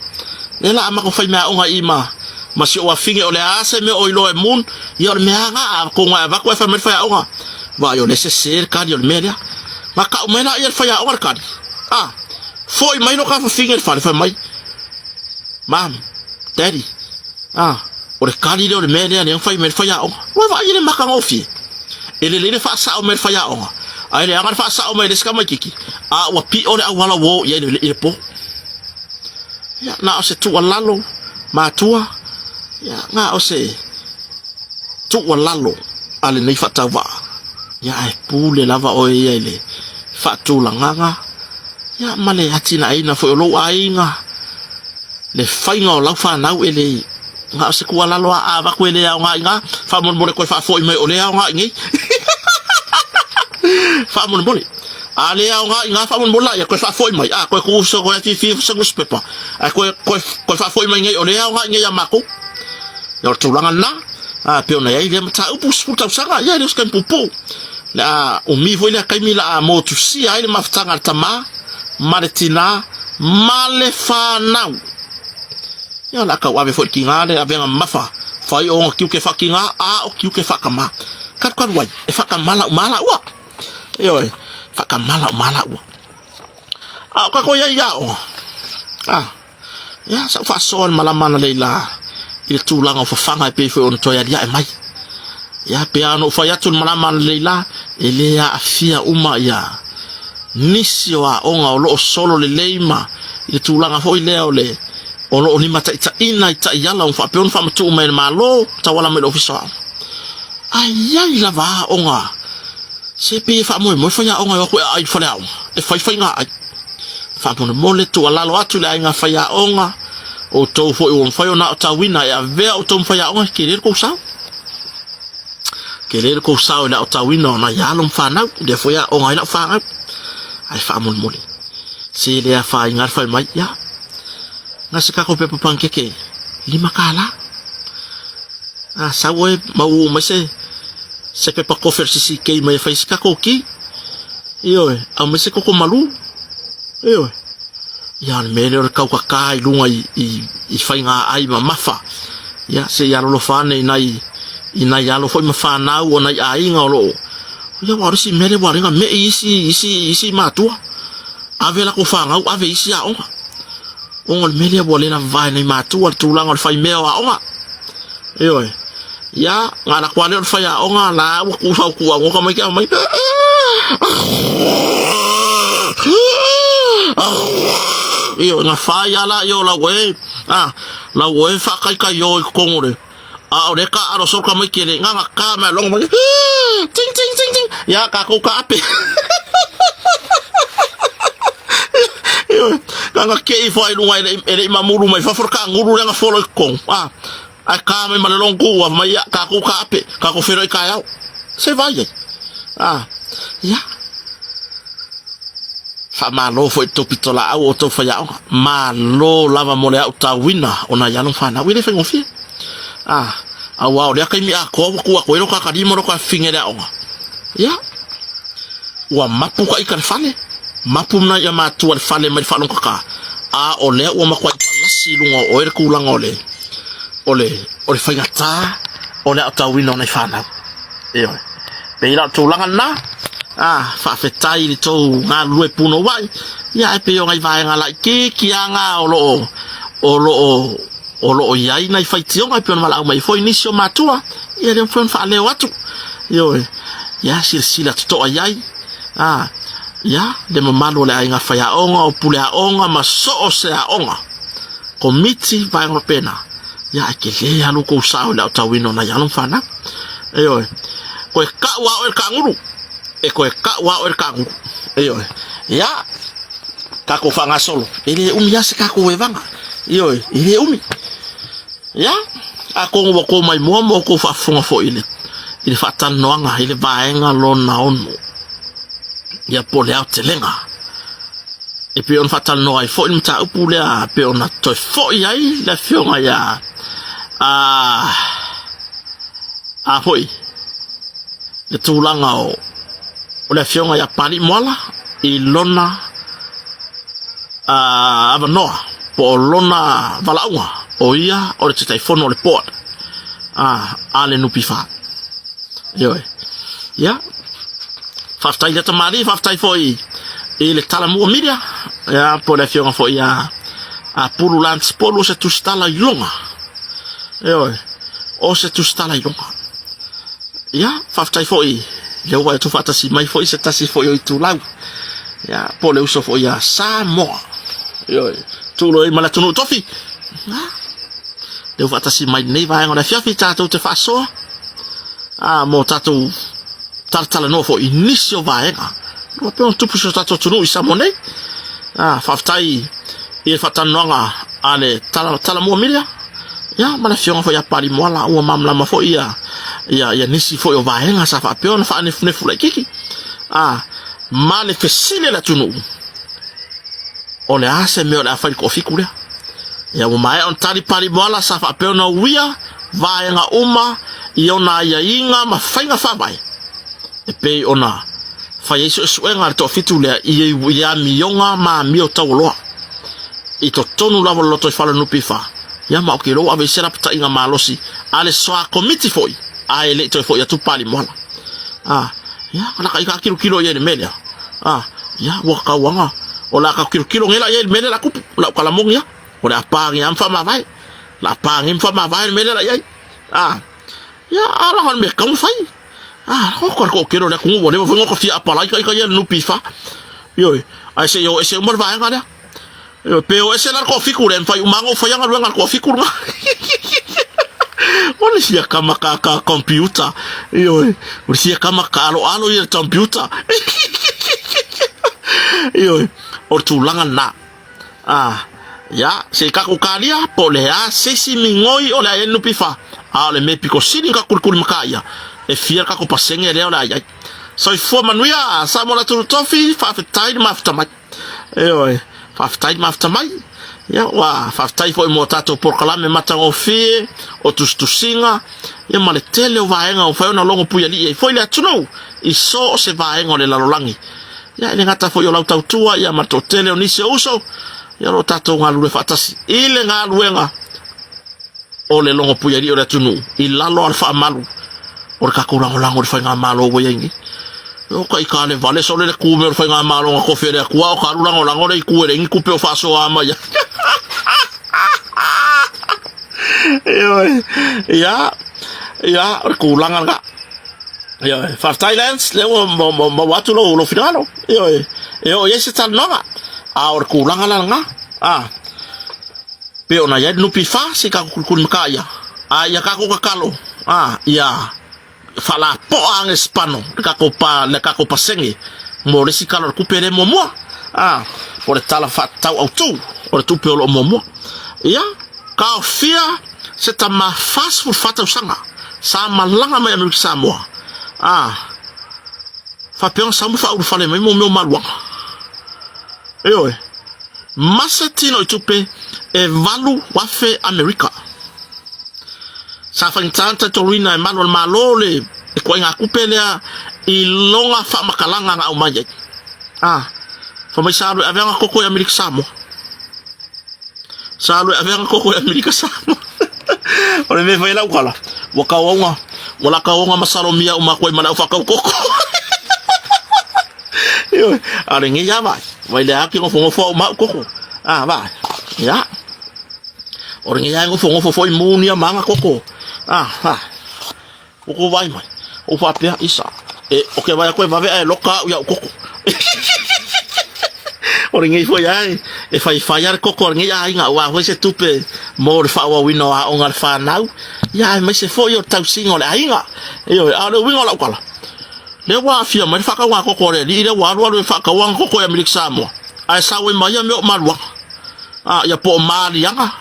Le la a mako whai mea aoga i ma ma si o afine o le a se mea o iloa e moon, ia o le mea nga a ko nga e vaku e whai mai le whai aoga. Vai o le se se le kali o le mea lea. Nga kau mai la ia le whai aoga le kali. A, foi mai lo ka whawhinge le whare whai mai. Mom, daddy, a, o le kali lea o le mea lea lea na fai mai le faiaoga. Ua vaai i le matagofie. E lelei le faasao mai le faiaoga, ae leaga le faasao mai e le isi tamaititi, a ua pio le auala ua o i ai i le po. Ia, na o se tuualalo matua, ia, na o se tuualalo a lenei faatauvaa. Ia, ae pule lava oe ia i le faatulagaga, ia, ma le atinaeina foi o lou aiga, le faiga o lau fanau e le na o se tuualalo a avatu e le aoga i ina, faamolemole toe faafoi mai o le aoga i nei. Faamolemole. A le aoga i ina faamolemole la ia toe faafoi mai, a toe tuu se toe afifi se newspaper, ae toe toe toe faafoi mai nei o le aoga i nei ia matou. Ia o le tulaga lena, a pei ona i ai lea mataupu 10 tausaga, ia e le o se taimi puupuu. Le a umi foi lea taimi la a motusia ai le mafutaga a le tama ma le tinā ma le fanau. Ia o le a tauave foi le tiga le avega mamafa, fai o ona tiute faatiga a o tiute faatamā. Kalukalu ai, e faatamā lau ma laua. Ioe, faatamā lau ma laua. A o tatou i ai i aoga, a, ia, sa ou faasoa i le malama analeila i le tulaga o fafaga e pei foi ona toe aliae mai. Ia, pei lava ona ou fai atu i le malama analeila, e le aafia uma ia nisi o aoga o lo o solo lelei ma i le tulaga foi lea o le o lo o limataitaiina i taiala ua faapea ona faamatuu mai e le Malo tauala mai i le Ofisa o Aoga. Ae i ai lava aoga se pei e faamoemoe faiaoga e o atu e aai i le faleaoga e fai faiga ai. Faamolemole tuualalo atu i le aiga faiaoga, outou foi ua mafai ona aotauina e avea outou ma faiaoga, e tele le tou sao. Tele le tou sao i le aotauina o nai alo ma fanau, lea foi e aoga ai lau fanau. Ae faamolemole, se le afaina lava le fai mai, ia, na se tatou pepa panikeke $5. A sau oe maua mai se se pepa kofi o le CCK mai e fai se tatou ti. Ioe, aumai se koko malu. Ioe. Ia o le mea lea o le taukaka i luga i, i, i faiga ai mamafa. Ia, se i alolofa ane i nai, i nai alo foi ma fanau o nai aiga o loo. Ia, aua o le isi mea lea ua ala ai ona me'i isi, isi, isi matua. Ave latou fanau, ave i isi aoga. Ona o le mea lea ua le lava e nai matua le tulaga o le fai mea o aoga. Ioe. Ia, na ala atu lava lea o le faiaoga la ua tu sau tu auga tamaiti aumai. Ioe, na fai lava la ia lau e, a, lau e faataitai o i totonu o le, a o lea taaalo solo tamaiti e le na na ta mai logo mai. Ting ting ting ting. Ia, tatou taape. Ioe, na na kei ifo ai luga e le i mamulu mai fafo le kanguru lea na folo i totonu. A, Ae ka mai ma le long ku ua mai ia tatou ka ape, tatou feiloai taeao. Se vai ai. Ah, ia. Faamalo foi i tou pitolaau o tou faiaoga. Malo lava mo le autauina o nai alo ma fanau. E le faigofie. Ah, aua o lea taimi atoa ua tu atu ai lo ta talima lo ta fafine i le aoga. Ia. Ua mapu ka ita le fale, mapu nai a matua le fale mai le faalogotata, a o lea ua matuai palasi i luga o oe le tulaga o le, o le, o le faigata o le aotauina o nai fanau. Ioe. Pei la o le tulaga lena, a, faafetai i le tou galulue punouai, ia ae pei o nai vaega laitiiti lava na o lo o, o lo o, o lo o i ai nai faitioga e pei ona valaau mai ai foi nisi o matua, ia lea mafai ona faaleo atu. Ioe, ia silasila totoa i ai, a, ia, le mamalu o le aiga faiaoga, o pule aoga ma so o se aoga, komiti, vaega faapena, ia ae tele lava lo tou sao i le aotauina o nai alo ma fanau. Ioe, toe tau lava oe e le kagulu, e toe tau lava oe e le kagulu. Ioe, ia, tatou faagasolo, e le umi lava se tatou evaga. Ioe, e le umi. Ia, atonu ua tou maimoa ma outou faafofoga foi i le, i le faatalanoaga i le vaega lona ono, ia po o le aotelega. E pei ona faatalanoa ai foi le mataupu lea, e pei ona toe foi ai le afioga ia a, a foi le tulaga o, o le afioga ia Papalii Moala i lona a, avanoa po o lona valaauga, o ia o le Taitaifono o le Board a, a le NPF. Ioe. Ia, faafetai i le tamalii, faafetai foi i le Talamua Media, ia, po o le afioga foi ia a Pulu Lance Polu o se tusitala i luga. Ioe, o se tusitala i luga. Ia, faafetai foi lea ua e tuufaatasi mai foi se tasi foi o itulau. Ia, po o le uso foi ia Samoa. Ioe, tulo ai ma le atunuu tofi. Ia, lea ua faatasi mai lenei vaega o le afiafi tatou te faasoa a mo tatou talatalanoa foi i nisi o vaega. Ua pei ona tupu i so tatou atunuu i Samoa nei. A, faafetai i le faatalanoaga a le tala, Talamua Media. Ia, ma le afioga foi ia Palimoala, ua malamalama foi ia, ia, ia nisi foi o vaega sa faapea ona faanefunefu laitiiti. A, ma le fesili a le atunuu, o le a se mea o le a fai i le toafitu lea? Ia, ua maea ona tali Palimoala sa faapea ona uia vaega uma i ona aiaiga ma faiga faavae e pei ona fai ai suesuega a le toafitu lea i le amioga ma amio taualoa i totonu lava o le lotoifale o le NPF. Ia ma ou te iloa ua ave i se lapataiga malosi a le soa komiti foi ae le i toe foi atu Palimoala. A, ia, laka i ka tilotilo i ai i le mea lea. A, ia, ua tau lava o le a ka tilotilo nei la i ai i le mea lea o le a tupu, o lau tala moni lava, o le a pa nei lava ma faamavae. O le a pa nei ma faamavae le mea lea la i ai. A, ia, a laga o le mea e tatau ona fai. A, oka le toatele o le atunuu ua leva foi ona ota fia apalai ita ia i le NPF. Ioe, ae se i o ese uma le vaega lea. Ioe, pe o ese la le toafitu lea, e mafai uma lava ona ou faia galuega a le toafitu lena. O le fia kama ka ka computer. Ioe, o le fia kama ka alo alo ia le computer. Ioe, o le tulaga lena. Ah, ia, se i kakou kalia, po o le a se isi migoi o le a i ai le NPF, a o le mea pito sili ona kulikuli maka ia, e fia le kakou pasene lea o le a i ai. Soifua manuia, Samoa le atunuu tofi, faafetai le mafuta mai. Ioe, faafetai le mafuta mai. Ia, ua faafetai foi mo tatou polokalame matagofie, o tusitusiga, ia ma le tele o vaega ua mafai ona logo puialii ai foi le atunuu i so o se vaega o le lalolagi. Ia, e le gata foi o lau tautua ia ma le toatele o nisi o uso, ia o lo o tatou galulue faatasi i le galuega o le logo puialii o le atunuu i lalo o le faamalu o le tatou lagolago i le faigamalo ua i ai nei. O ka ika le vale sole le ku me o le faigamalo na tofi e le Atua o ka alu lagolago le itu e leai ni tupe o faasoa mai ai. Ioe, ia, ia, o le tulaga lena. Ioe, faafetai Lance, lea ua maua atu lou, lou finagalo. Ioe, e oo i ai se talanoaga. A o le tulaga la lena, a, pei ona i ai le NPF, se i tatou kulikuli makaa ia. A ia tatou tatalo, a, ia faalapoa ane spano le tatou pa, le tatou pasene mo le isi tala o le tupe lea muamua. A, o le tala faatatau autu o le tupe o lo o muamua. Ia, taofia se tama 44 tausaga sa malaga mai Amerika Samoa. A, faapea ona sau ma faaulufale mai mo mea o maluaga. Ioe, ma se tino i tupe e 8,000 Amerika. Sa faigata ona talitonuina e malu o le Malo le ituaiga tupe lea i lona faamatalaga na aumai ai. A, fai mai sa alu e ave ana koko i Amerika Samoa. Sa alu e ave ana koko i Amerika Samoa. O le mea e fai ai lau tala, ua tauauna, ua la tauauna masalomia uma atu ai ma le au faatau koko. Ioe, a o lenei lava vai, vai le ake nofonofo au ma au koko. A, vai, ia. O lenei lava e nofonofo foi munia ma ana koko. A, a, ua kou vaai mai, ua faapea, isa, e, o ke vaai atu e vave ae loka au i au koko. O lenei foi lava e, e faifai lava le koko a lenei aiga aua foi se tupe mo le faaauauina o aoga a le fanau, ia aemaise foi o le tausiga o le aiga. Ioe, a o le uiga o lau tala, Lea ua aafia mai le faatauga koko a le alii lea ua alualu e faatau ana koko i Amerika Samoa, ae sau ai ma ia mea o maluaga, a, ia po o maliaga,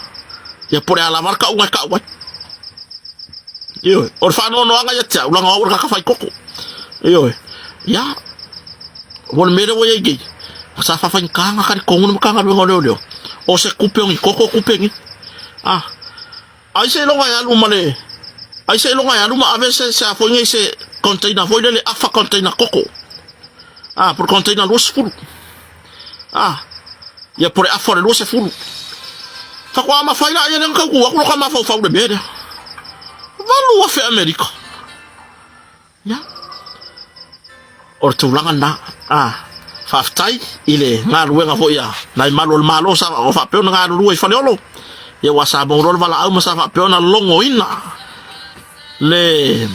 ia po o le a lava le tauga e tau ai. Ioe, o le faanoanoaga ia te au, leaga o au o le tagata fai koko. Ioe, ia, ua le mea lea ua i ai nei, sa faafaigata ona talitonu le Matagaluega o Leoleo, o se tupe o ni koko tupe nei. A. Ai seiloga e alu ma le Ai seiloga e alu ma ave se se a foi nei se container foi lele afa container koko. Ah, po le container 20. Ah, ia po le afa o le 20. Faatoa mafai la ia lea na tau tu atu lo ka mafaufau le mea lea. 8,000 Amerika. Ia. O le tulaga lena. Ah, faafetai i le galuega foi a nai malu o le Malo sa o faapea ona galulue i Faleolo. Ia ua sa maua loa le valaau ma sa faapea ona logoina le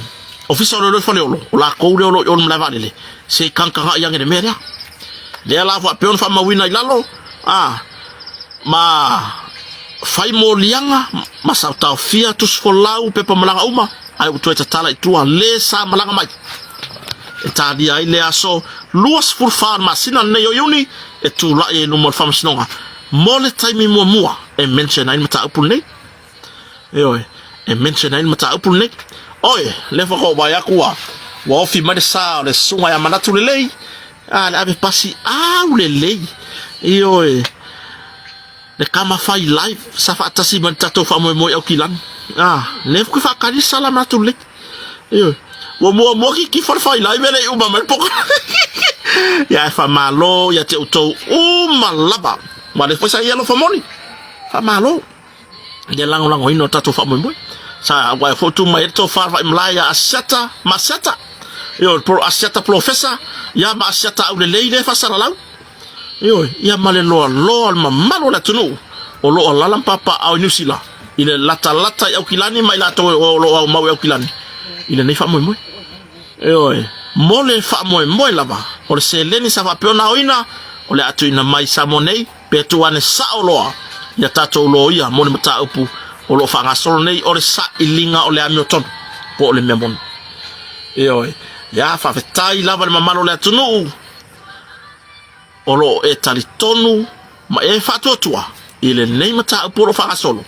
Ofisa o Leoleo i Faleolo, o lakou lea o lo o i o i le malae vaalele, se i tagatagai ane i le mea lea. Lea la faapea ona faamauina i lalo, ah, ma fai moliaga ma taofia tusi folau, pepa malaga uma, ae ua toe tatala i tua le sa malaga mai e talia ai le aso 24 o le masina lenei o Iuni e tulai ai i luma o le Faamasinoga mo le taimi muamua e mention ai le mataupu lenei. Ioe, e mention ai le mataupu lenei. Oi, lea faatoa ou vaai atu ua ua ofi mai le sa o le susuga ia Manatu Lelei, a le ave pasi au lelei. Ioe. Le tama fai live sa faatasi ma le tatou faamoemoe i Aukilani. Ah, lea foi faatali le sala ma atu lelei. Ioe. Ua muamua kikifo le fai live e le i uma mai le poka. Ia e faamalo ia te outou uma lava. Ma le foi sa i alofa moni. Faamalo. Ia lagolagoina o tatou faamoemoe. Sa ua e foi tu mai ai le tofa vai malae ia Asiata ma Asiata. Ioe, Asiata Polofesa, ia ma Asiata Aulelei lea e faasalalau. Ioe, ia ma le loaloa o le mamalu o le atunuu o lo o alaala ma papaaao i Niu Sila, i le latalata i Aukilani ma i latou o lo o aumau i Aukilani i lenei faamoemoe. Ioe, mo le faamoemoe lava o le seleni sa faapea ona aoina, o le a tuuina mai i Samoa nei pe tuu ane sao loa i a tatou loia mo le mataupu o lo o faagasolo nei o le sailiga o le amiotonu po o le mea moni. Ioe, ia faafetai lava le mamalu o le atunuu o lo o e talitonu ma e faatuatua i lenei mataupu o lo o faagasolo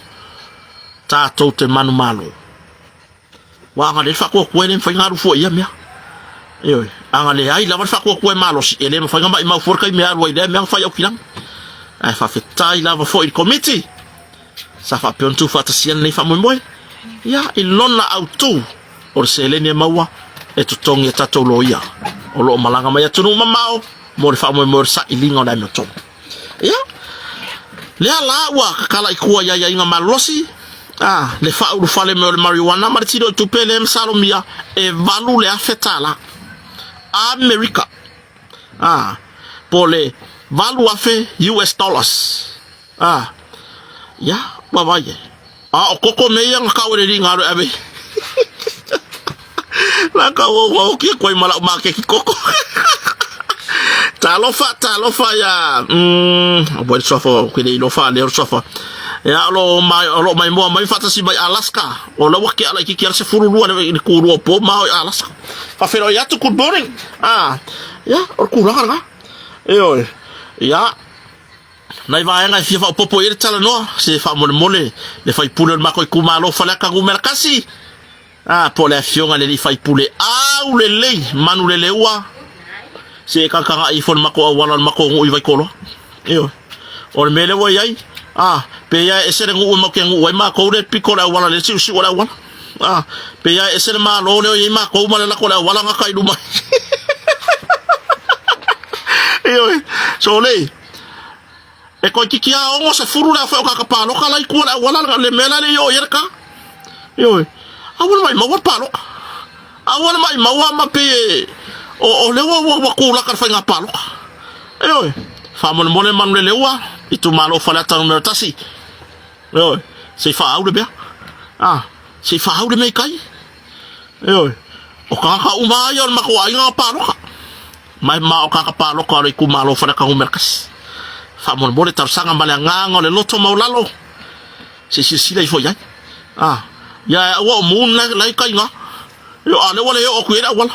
tatou te manumalo. Ua agalelei le faatuatua e le mafai ona alu fua i ia mea. Ioe, a na leai lava le faatuatua e malosi, e le mafai ona maimau fua le taimi e alu ai i lea mea na fai aukilagi. Ae faafetai lava foi i le Komiti sa faapea ona tuufaatasia lenei faamoemoe, ia, i lona autu o le seleni e maua e totogi e tatou loia o lo o malaga mai atunuu mamao mo le faamoemoe o le sailiga o le amiotonu. Ia, lea la ua tatala i tua i aiaiga malolosi, a, le faaulufale mai o le marijuana ma le tino i tupe lea e masalomia e $8,000 Amerika, a, po o le 8,000 US dollars. A, ia, ua vaai ai. A o koko mea ia na kau e le alii galo e ave. La kau o ua oki atu ai ma lau maketi koko. Talofa, talofa ia, ua le suafa, o ke le ilofa lea o le suafa. Ia, o lo mai, o lo mai moa mai faatasi mai Alaska. O la ua ke ala ikiki ala 12 le le kulua o po ma o i Alaska. Faafeiloai atu, good morning. Ah, ia, o le kulaga lena. Ioe, ia, Nai vaega e fia faaopoopo i ai le talanoa, se faamolemole le faipule o le matou itumalo Faleata numera 1, a, po o le afioga i le alii faipule aulelei Manuleleua, se e tagatagai ifo i le matou auala o le matou nuu i Vaitoloa. Ioe. O le mea lea ua i ai, a, pei lava e ese le nuu e matou te nuu ai matou lea e pito le auala lea e siusiu o le auala. A, pei lava e ese le Malo lea o i ai matou ma le lako o le auala gata i luma. Ioe. Sole. E toeitiiti lava 60 le aofai o tagata palota la i tua o le auala le mea la le i oo i ai le ta. Ioe. Aua le maimau'a le palota. Aua le maimau'a ma pei e o lea ua tulaka le faiga palota. Ioe. Faamolemole Manuleleua, itumalo o Faleata numera 1. Ioe. Se i faaau le mea. A, se i faaau le mea i tai. Ioe. O tagata uma lava ia o le matou aiga na palota. Ma e ma o tagata palota o le itumalo o Faleata numera 1. Faamolemole talosaga ma le agaga o le loto maualalo, se i silasila ifo i ai. A, ia e aua o moon la e i tai i ina. Ioe, a o lea ua le oo atu i ai le auala.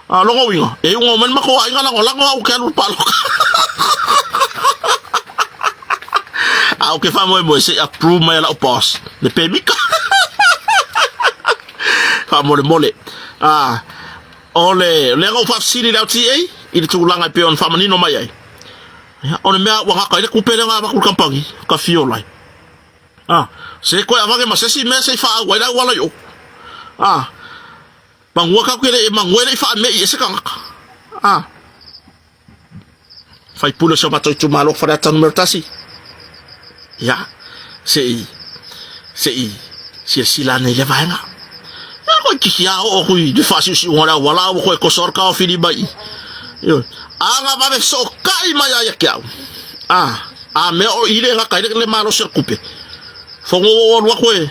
A o lona uiga, e iuga mai le matou aiga lagolago au ou te alu i le palota. A ou te faamoemoe se i approve mai e lau boss le pemita. Faamolemole. A, o le lea na ou faafesili i le LTA i le tulaga e pei ona faamanino mai ai. Ia, o le mea ua gata ai le tupe lea na avatu i le kamupani, ka fiola ai. A, se toe avane ma se isi mea se i faaau ai le auala i o. A, Manua tatou te le manua e le i faamei ai se tagata. A. Faipule o si o matou itumalo Faleata numera 1. Ia, se i se i silasila ane i lea vaega. Ia koe kiki a oo atu i le faasiusiuga o le auala ua koe koso le taofili mai i. Ioe. A na vave fesootai mai lava ia te au. A, a mea o i le gata ai le malosi o le tupe. Fono ua ou alu atu e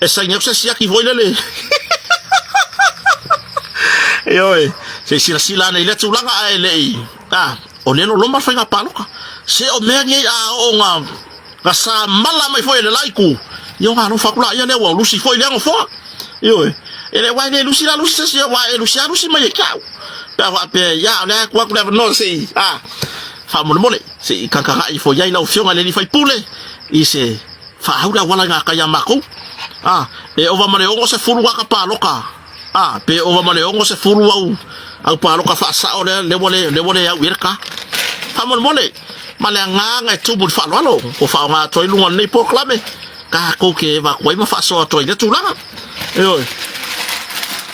e saini atu se siaki foi lele. Ioe, se i silasila ane i lea tulaga ae le i, a, o lea e loloma le faiga palota. Se o mea nei a oo na, na samala mai foi e le la itu, ia ona alofa atu laia lea ua lusi foi lea nofoa. Ioe, e le, aua e le lusi la lusi se isi, aua e lusi lava lusi mai e te au. Pe a faapea, ia, o lea e tuu atu le avanoa se i, a, faamolemole, se i tagatagai ifo i ai lau Afioga i le alii faipule i se Faaau le auala i ngā kai a mākou. Ā, e ova ma le 60 waka pāloka, ā, pe ova ma le 60 au, au pāloka faasao lea, lea ua le, lea ua le au i ai le kā. Faamolemole, ma le agaga e tumu i le faaaloalo, ua faaaoga atu ai luga o lenei polokalame, tatou te eva atu ai ma faasoa atu ai i lea tulaga. Ioe.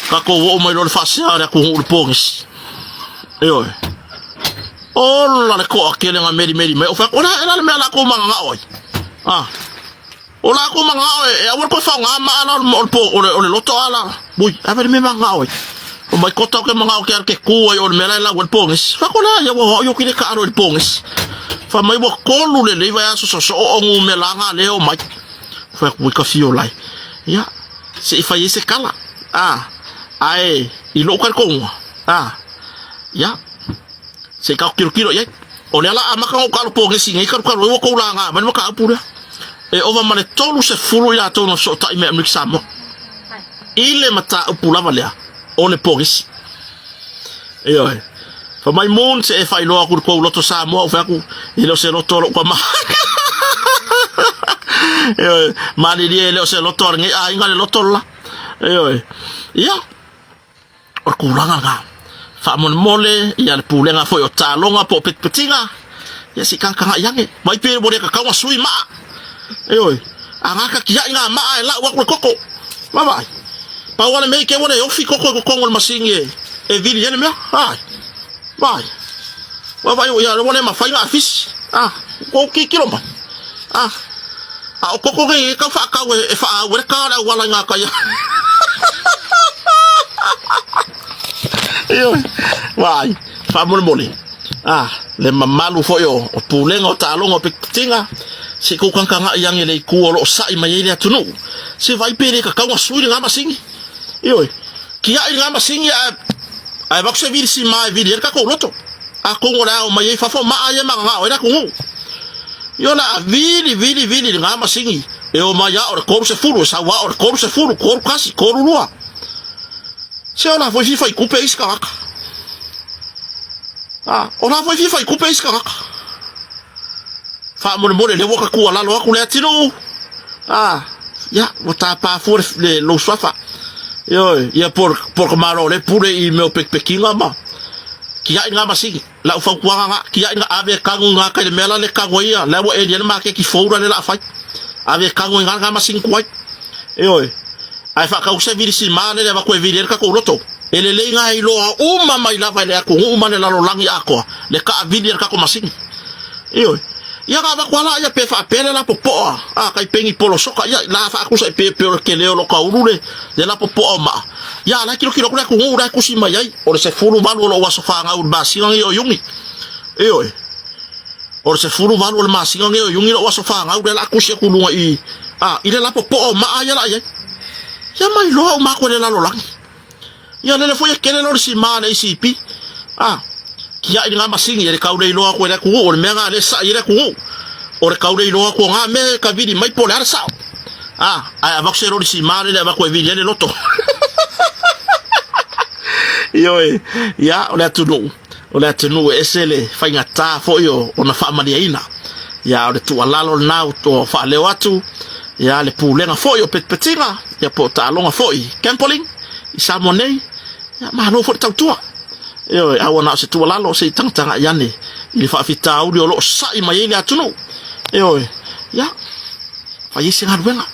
Tatou oo mai loa i le faasea a le atunuu i le pogisi. Ioe. Ola le toa tele na melimeli mai. O fai atu, o le a ela le mea latou mananao ai? Ah. O latou mananao e, e aua le toe faaaoga maa la o le, po, o le, o le loto a la. Ui, ave le mea mananao ai. O mai kota o ke manao ke alu ke kū ai o le mea la e lau ai le pogisi. Fai atu, o le a ia ua hoi o ki le kaalo i le pogisi. Fai mai ua kolu lelei vaiaso sosoo o numera nga lea o mai. Fai atu, ui ka fio lai. Ia, se i fai ai se kala. Ah, ae i lou talitonuga. Ah, ia. Se i tatou tilotilo i ai. O lea la amata ona ou taalo pogesi nei talu talu ai ua tou laga mai le mataupu lea. E ova ma le 30 i latou na fesootai mai Amerika Samoa i le mataupu lava lea o le pogisi. Ioe. Fai mai Moon, se e faailoa atu i le kou loto Samoa, ou fai atu, e le o se loto a lou tama. Ioe, malilie e le o se loto a lenei aiga le loto le la. Ioe. Ia, o le tulaga lena. Faamolemole, ia le pulega foi o taaloga po o petipetiga, ia se i tagatagai ane. Vai pe ua le tatau ona sui maa. Ioe, a gata tiai ngā maa e lau atu le koko. Vaavaai. Pau lava le mea i te ua le ofi koko i totonu o le masini e vili ai le mea. Ai. Vaai. Vaavaai ia ua le mafai ona afisi. Ah, ua ou tilotilo mai. Ah. A o koko nei e tau faatau e faaau ai le ta o le auala i gatai. Ioe. Vaai. Faamolemole. Ah, le mamalu foi o pulega o taaloga o petipetiga, se i tou tagatagai ane i le itu o lo o sa'i mai ai le atunuu, se vaai pe le tatau ona sui lena masini. Ioe, tiai lena masini ae ae avatu se vili sima e vili ai le tatou loto. Atonu o le a omai ai fafo maa ia e mananao ai le atunuu. Ioe, o le a vili vili vili lena masini e omai a o le 30, e sau a o le 30, 31, 32. Se o la foi fia fai tupe isi tagata. A, o la foi fia fai tupe isi tagata. Faamolemole, lea ua ta tuualalo atu le atinuu. A, ia, ua tapa fua le, le lou suafa. Ioe, ia po, po ka malo le pule i mea o pekipekiga ma kiai ngā masini. Lau fautuaga ngā, kiai ngā ave e kanu i ngā kai le mea la le kanu ai ia, lea ua eli ai le maketi fou la le la fai. Ave e kanu i ngā ngā masini tuai. Ioe, Ae faatau se vili sima lele avatu e vili ai le tatou loto. E lelei na e iloa uma mai lava e le atunuu ma le lalolagi atoa le taavili a le tatou masini. Ioe. Ia na avatu a la ia pe faapea le lapopoa a tai pei ni polosoka ia la faatusa i pe pe o le tele o lo kaulu le le lapopoa o maa. Ia a la e tilotilo atu le atunuu la e tusi mai ai o le 18 o lou aso fanau i le masina nei o Iuni. Ioe. O le 18 o le masina nei o Iuni lou aso fanau lea la a tusi atu i luga i a i le lapopoa o maa ia la i ai. Ia mai loa uma atu e le lalolagi. Ia lele foi e kele lo le sima a le ACP. A kiaʻi lena masini e le tau le iloa atu e le atunuu o le mea lena lea e saʻi ai le atunuu. O le tau le iloa atu o na mea e tavili mai po o le a le sao. A ae avatu se loli sima lele avatu e vili ai le loto. Ioe, ia o le atunuu. O le atunuu e ese le faigata foi o ona faamalieina. Ia, o le tuualalo lena ua faaleo atu, ia, le pulega foi o petipetiga, ia, po o taaloga foi, gambling, i Samoa nei, ia, malo foi le tautua. Ioe, a ua na o se tuualalo se i tagatagai ane i le faafitauli o lo o sa'i mai ai le atunuu. Ioe, ia, fai ai se galuega.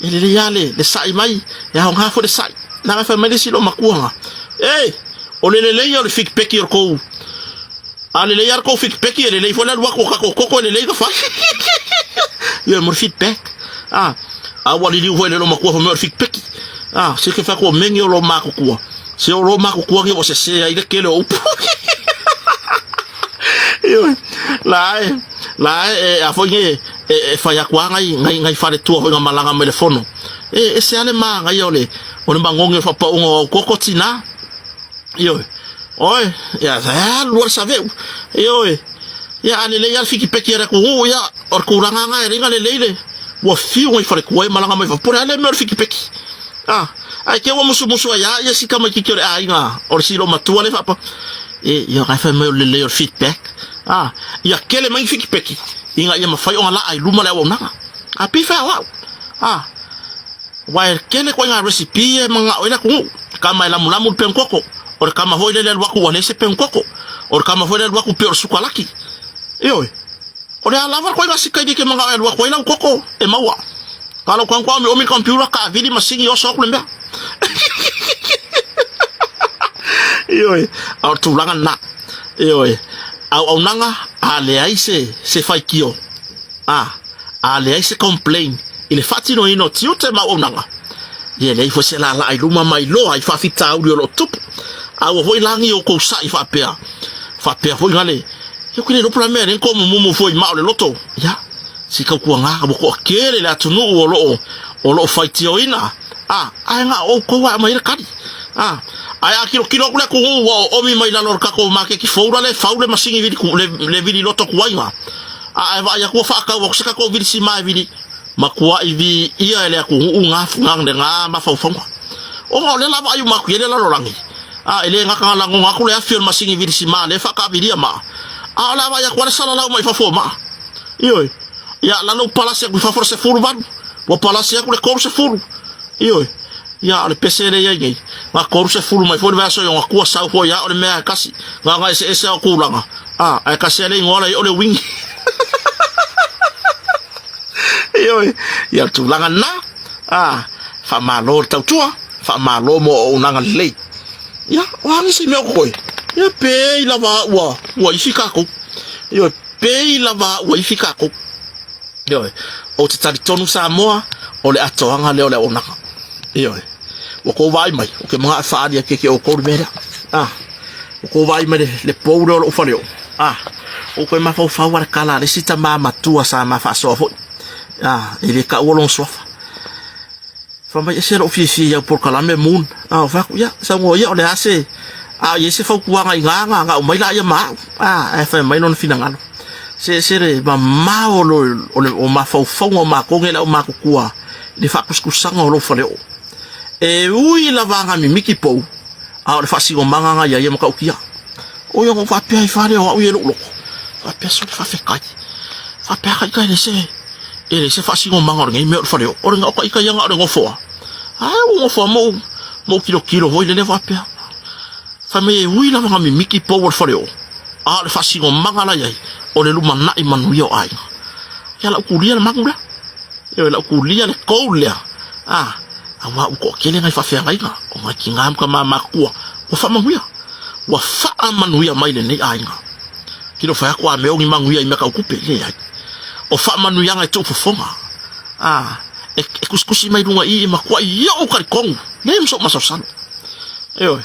E lelei lava le, le sa'i mai, e aoga foi le sa'i. Leaga e fai mai le isi loomatua, E! O le lelei ia o le fikipeki o le kou. A lelei lava le kou fikipeki, e lelei foi le alu atu o tatou koko e lelei ka fai. Ia mo le feedback. A, a ua liliu foi le loomatua fai mai o le fikipeki. A, se ke fai atu o meni o lo matutua. Se o lo matutua ni ua sese ai le tele o upu. Ioe, la e, la e, e a foi nei, e, e fai atu lava nai, nai, nai faletua foi na malaga mai le fono. E ese lava le manaia o le, o le magogi o le faapauga o au koko tina. Ioe. Oi, ia, e alu lava le saveu. Ioe. Ia, a lelei lava le fikipeki a le atunuu, ia, o le tulaga lena e leai na lelei le, ua fiu nai faletua e malaga mai fafo. Po o le a le mea o le fikipeki. A, ae te ua musumusu ai lava ia si tamaititi o le aiga o le silo matua lea faapa, e, ia, o la e fai mai o le lelei o le feedback. A, ia tele mai ni fikipeki, ina ia mafai ona laa i luma le auaunaga. A pei fai au au. A, aua e tele ituaiga recipe ia e mananao ai le atunuu. Kama e lamulamu le penukoko. O le kama foi lea e alu atu ua leai se penukoko. O le kama foi lea e alu atu pei o le sukalaki. Ioe. O le a lava le ituaiga sikaini e te manao e alu atu ai lau koko e maua. Na o lau tagata omiomi i le computer, taavili masini oso atu le mea. Ioe. A o le tulaga lena. Ioe. Auaunaga, a leai se, se faitio. A, a leai se complain i le faatinoina o tiute ma auaunaga, ia e leai foi se laalaa i luma ma iloa i faafitauli o lo o tupu. A ua foi lagi outou sa'i faapea, faapea foi na le, ia ou te le iloa po o le a mea e lea na tomumumu fua i maa o le loto. Ia, se tautuaga ua toatele le atunuu o lo o, o lo o faitioina, a, ae na o outou lava e aumai ai le tali. A, ae a tilotilo atu le atunuu ua oomi mai lalo o le tatou maketi fou la le fau le masini vili, le, le vili loto tuai na, a e vaai atu ua faatau atu se tatou vili sima e vili. Matuai viia e le atunuu ga lena mafaufauga. Ona o lea la vaai uma atu i ai le lalolagi, a e le gata na lagona atu le afi o le masini vilisima lea e faataavilia maa, a o le a vaai atu lava le salalau mai fafo o maa. Ioe. Ia, lalo ua palasi atu i fafo le 18, ua palasi atu le 30. Ioe. Ia, o le pese lea e i ai nei, na 30 mai foi le vaiaso i ona tua sau foi lava o le mea e tasi, na ona eseese lava o tulaga, a, ae tasi lava le igoa la i ai o le uini. Ioe. Ia, o le tulaga lena. A, faamalo le tautua, faamalo mo auaunaga lelei. Ia, o a nisi mea o totoe? Ia, pei lava ua, ua ifi tatou. Ioe, pei lava ua ifi tatou. Ioe, ou te talitonu Samoa, o le atoaga lea o le auaunaga. Ioe, ua tou vaai mai, ou te manao e faaali atu ia te outou le mea lea. A, ua tou vaai mai le, le pou lea o lou faleoo. A, ou toe mafaufau lava le tala a le isi tama matua sa ma faasoa foi. A, e le taua lona suafa. Fai mai, ese lou fiafia i au polokalame Moon. A, ou fai atu, ia, saunoa ia, o le a se, a i ai se fautuaga i gā, na aumai laia ma au. A, ae fai mai lona finagalo. Se ese le mamao o, lo, o, le, o mafaufauga o matou nei le aumatutua i le faakusikusaga o lou faleoo. E ui lava na mimiti pou, a o le faasinomaga na ia ia matautia. O ia, na ou faapea ai fale o au ia i lou loto. Faapea sole faafetai. Faapea ka ita e le se, e le se faasinomaga o lenei mea o le faleoo. O le na o ka ita ia na o le nofoa. Ae ua nofoa ma ou, ma ou tilotilo foi lele faapea. Fai mai e ui lava na mimiti pou o le faleoo, a o le faasinomaga la i ai, o le lumanai manuia o aiga. Ia lau kulia le manu lea. Ioe, lau kulia le goal lea. A, aua ua toatele nai faafeagaiga o nai tina ma tama matutua ua faamanuia. Ua faamanuia mai lenei aiga. Kilo fai atu a mea o ni manuia i mea tau tupe, leai. O faamanuiaga e tuufofoga. A, e, e kusikusi mai luga i i matuai ou talitonu, leai ma sou masalosalo. Ioe.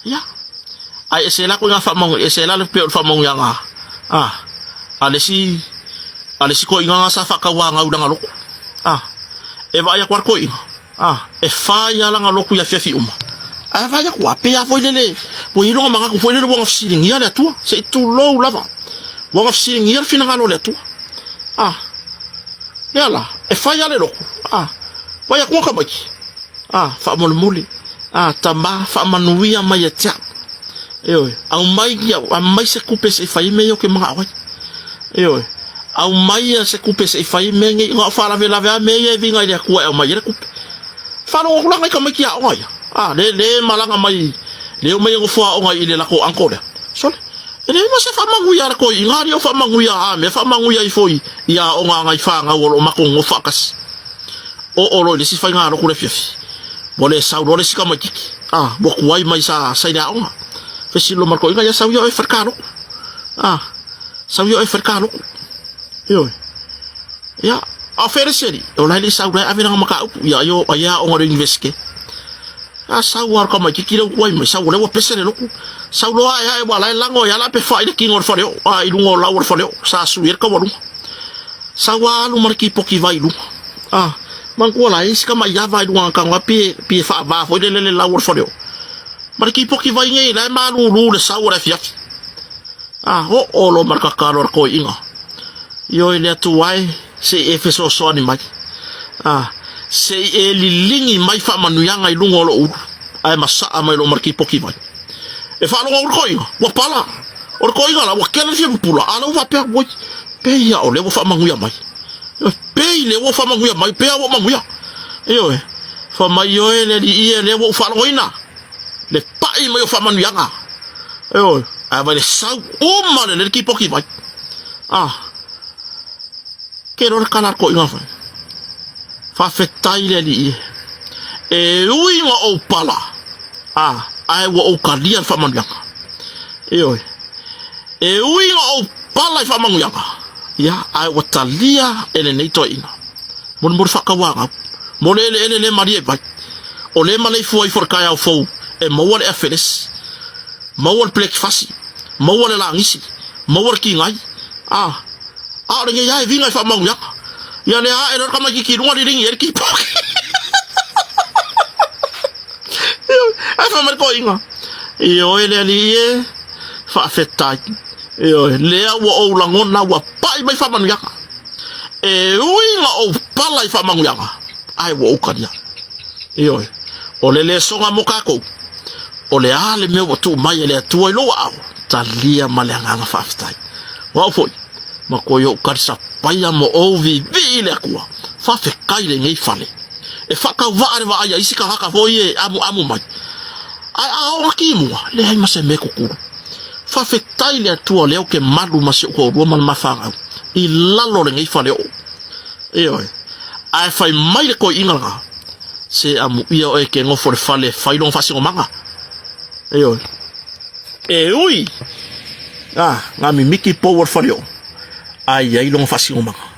Ia. Ae ese la koe faamanuia, ese la le pei o le faamanuiaga a, a le isi, a le isi toeaina na sa faatauanau i lana lotu. A, e vaai atu lava le toeaina, a, e fai lava lana lotu i afiafi uma. Ae vaai atu lava, pei lava foi lele, ua i ai lona manatu foi lele ua na fesiligia le Atua, se i tulou lava, ua na fesiligia le finagalo o le Atua. A, lea la, e fai lava le lotu, a, vaai atu na tamaiti, a, faamolemole, a, tama, faamanuia mai ia te au. Ioe, aumai ia, aumai se tupe se i fai ai mea ia ou te manao ai. Ioe, aumai ia se tupe se i fai ai mea nei, na o faalavelave lava mea ia e viga i le Atua e aumai ai le tupe. Faalogo atu la nai tamaiti aoga ia, a, le, le malaga mai, le omai e nofo aoga i le latou uncle lea. Sole, e leai ma se faamanuia a le toeaina, alii o faamanuia a mea, faamanuia ifo i, i aoga a nai fanau o lo o matou nonofo faatasi. Oo loa i le isi faigalotu le afiafi, ua le sau loa le isi tamaititi, a, ua tuai mai sa, sa i le aoga. Fesili loa ma le toeaina, ia sau ia oe e fai le kalotu. A, sau ia oe e fai le kalotu. Ioe. Ia, a o fea le isi alii? O la e le i sau la e ave lana mataupu, ia ai o, ai e aoga i le Universite. A sau lava o le tamaititi lea ua tuai mai, sau o lea ua pese le lotu. Sau loa ae ae, aua o la e lago ai lava la pe fai le tino o le faleoo, a, i luga o lau o le faleoo, sa sui ai le taualuga. Sau a alu ma le kipoki vai i luga. A, manatua la, e i ai si tamai ava i luga na tago pi, pi e faava foi lele le lau o le faleoo. Ma le kipoki vai nei, la e malulu le sau o le afiafi. A, oo loa ma le tatalo a le toeaina. Ioe le Atua e, se i e fesoasoani mai. A, se i e liligi mai faamanuiaga i luga o lou ulu, ae masaa mai loa ma le kipoki vai. E faalogo atu le toeaina, ua pala. O le toeaina la, ua tele le fia pupula, a o lea ua faapea, oi, Pei a o lea ua faamanuia mai. Pei lea ua faamanuia mai, pei a ua manuia. Ioe, fai mai oe le Alii e, lea ua ou faalogoina le pai mai o faamanuiaga. Ioe, ae vai le sau uma lelei le kipoki mai. Ah, ke loa le kala a le toeaina fai. Faafetai le Alii e. E ui na ou pala, ah, ae ua ou talia le faamanuiaga. Ioe. E ui na ou pala i faamanuiaga, ia, ae ua talia e lenei toeaina. Molimoli faatauagau, mo le eleele le malie vai, o le maleifua ifo i le taeao fou e maua le ea felesi, maua le pelekifasi, maua le lagisi, maua le tigai, a, a o lenei lava e viga i faamanuiaga. Ia lea ae loa le tamaititi i luga liligi ai le kipoki. Ae fai mai le toeaina, Ioe le Alii e, faafetai. Ioe, lea ua ou lagona ua pai mai faamanuiaga. E ui na ou pala. pala i faamanuiaga, ae ua ou talia. Ioe, o le lesoga mo tatou, o le a le mea ua tuu mai e le Atua i lou aao, talia ma le agaga faafetai. O au foi, matuai ou talisapaia ma ou viivii i le Atua, faafetai i lenei fale. E faatauvaa le vaai a isi tagata foi e amuamu mai. Ae a oo ina kimua, leai ma se mea e tutulu. Faafetai i le Atua o lea ou te malu ma si ou toalua ma le ma fanau i lalo o lenei fale oo. Ioe. Ae fai mai le toeaina lena, se amuia oe e te nofo i le fale e fai lona faasinomaga. Ioe. E ui a na mimiti pou o le fale oo, ae i ai lona faasinomaga.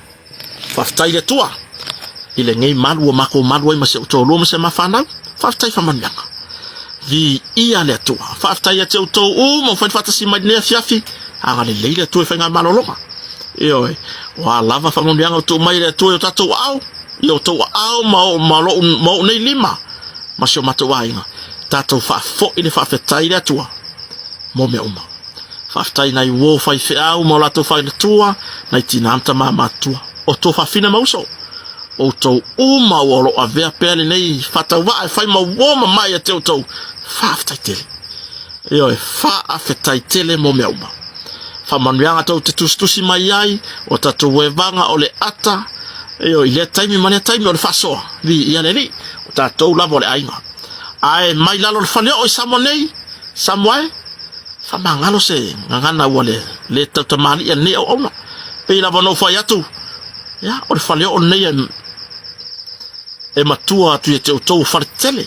Faafetai i le Atua i lenei malu ua matou malu ai ma si ou toalua ma si a ma fanau. Faafetai faamanuiaga. Viia le Atua. Faafetai ia te outou uma ua fai faatasi mai lenei afiafi. Agalelei le Atua i faigamalologa. Ioe, o a lava faamanuiaga ua tuu mai e le Atua i o tatou aao, i outou aao ma o, ma lou, ma ou nei lima, ma si o matou aiga, tatou faafoi le faafetai i le Atua mo mea uma. Faafetai nai uo faifeau ma o latou faletua, nai tinā ma tamā matutua, o tuafafine ma uso, outou uma ua o lo o avea pea lenei faatauvaa e fai ma uo ma mai ia te outou, faafetai tele. Ioe, faafetai tele mo mea uma. Faamanuiaga tou te tusitusi mai ai, o tatou evaga o le ata, ioe, i lea taimi ma lea taimi o le faasoa, viia le Alii, o tatou lava o le aiga. Ae mai lalo o le faleoo i Samoa nei, Samoa e, faamagalo se gagana ua le, le tautamalii a lenei auauna. Pei lava ona ou fai atu, ia, o le faleoo lenei e, e matua atu ia te outou o Faletele.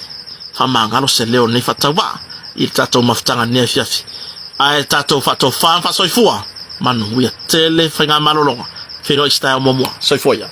Faamagalo se leo o lenei faatauvaa i le tatou mafutaga i lenei afiafi. Ae tatou faatofa ma faasoifua, manuia tele faigamalologa. Feiloai se taeao muamua. Soifua ia.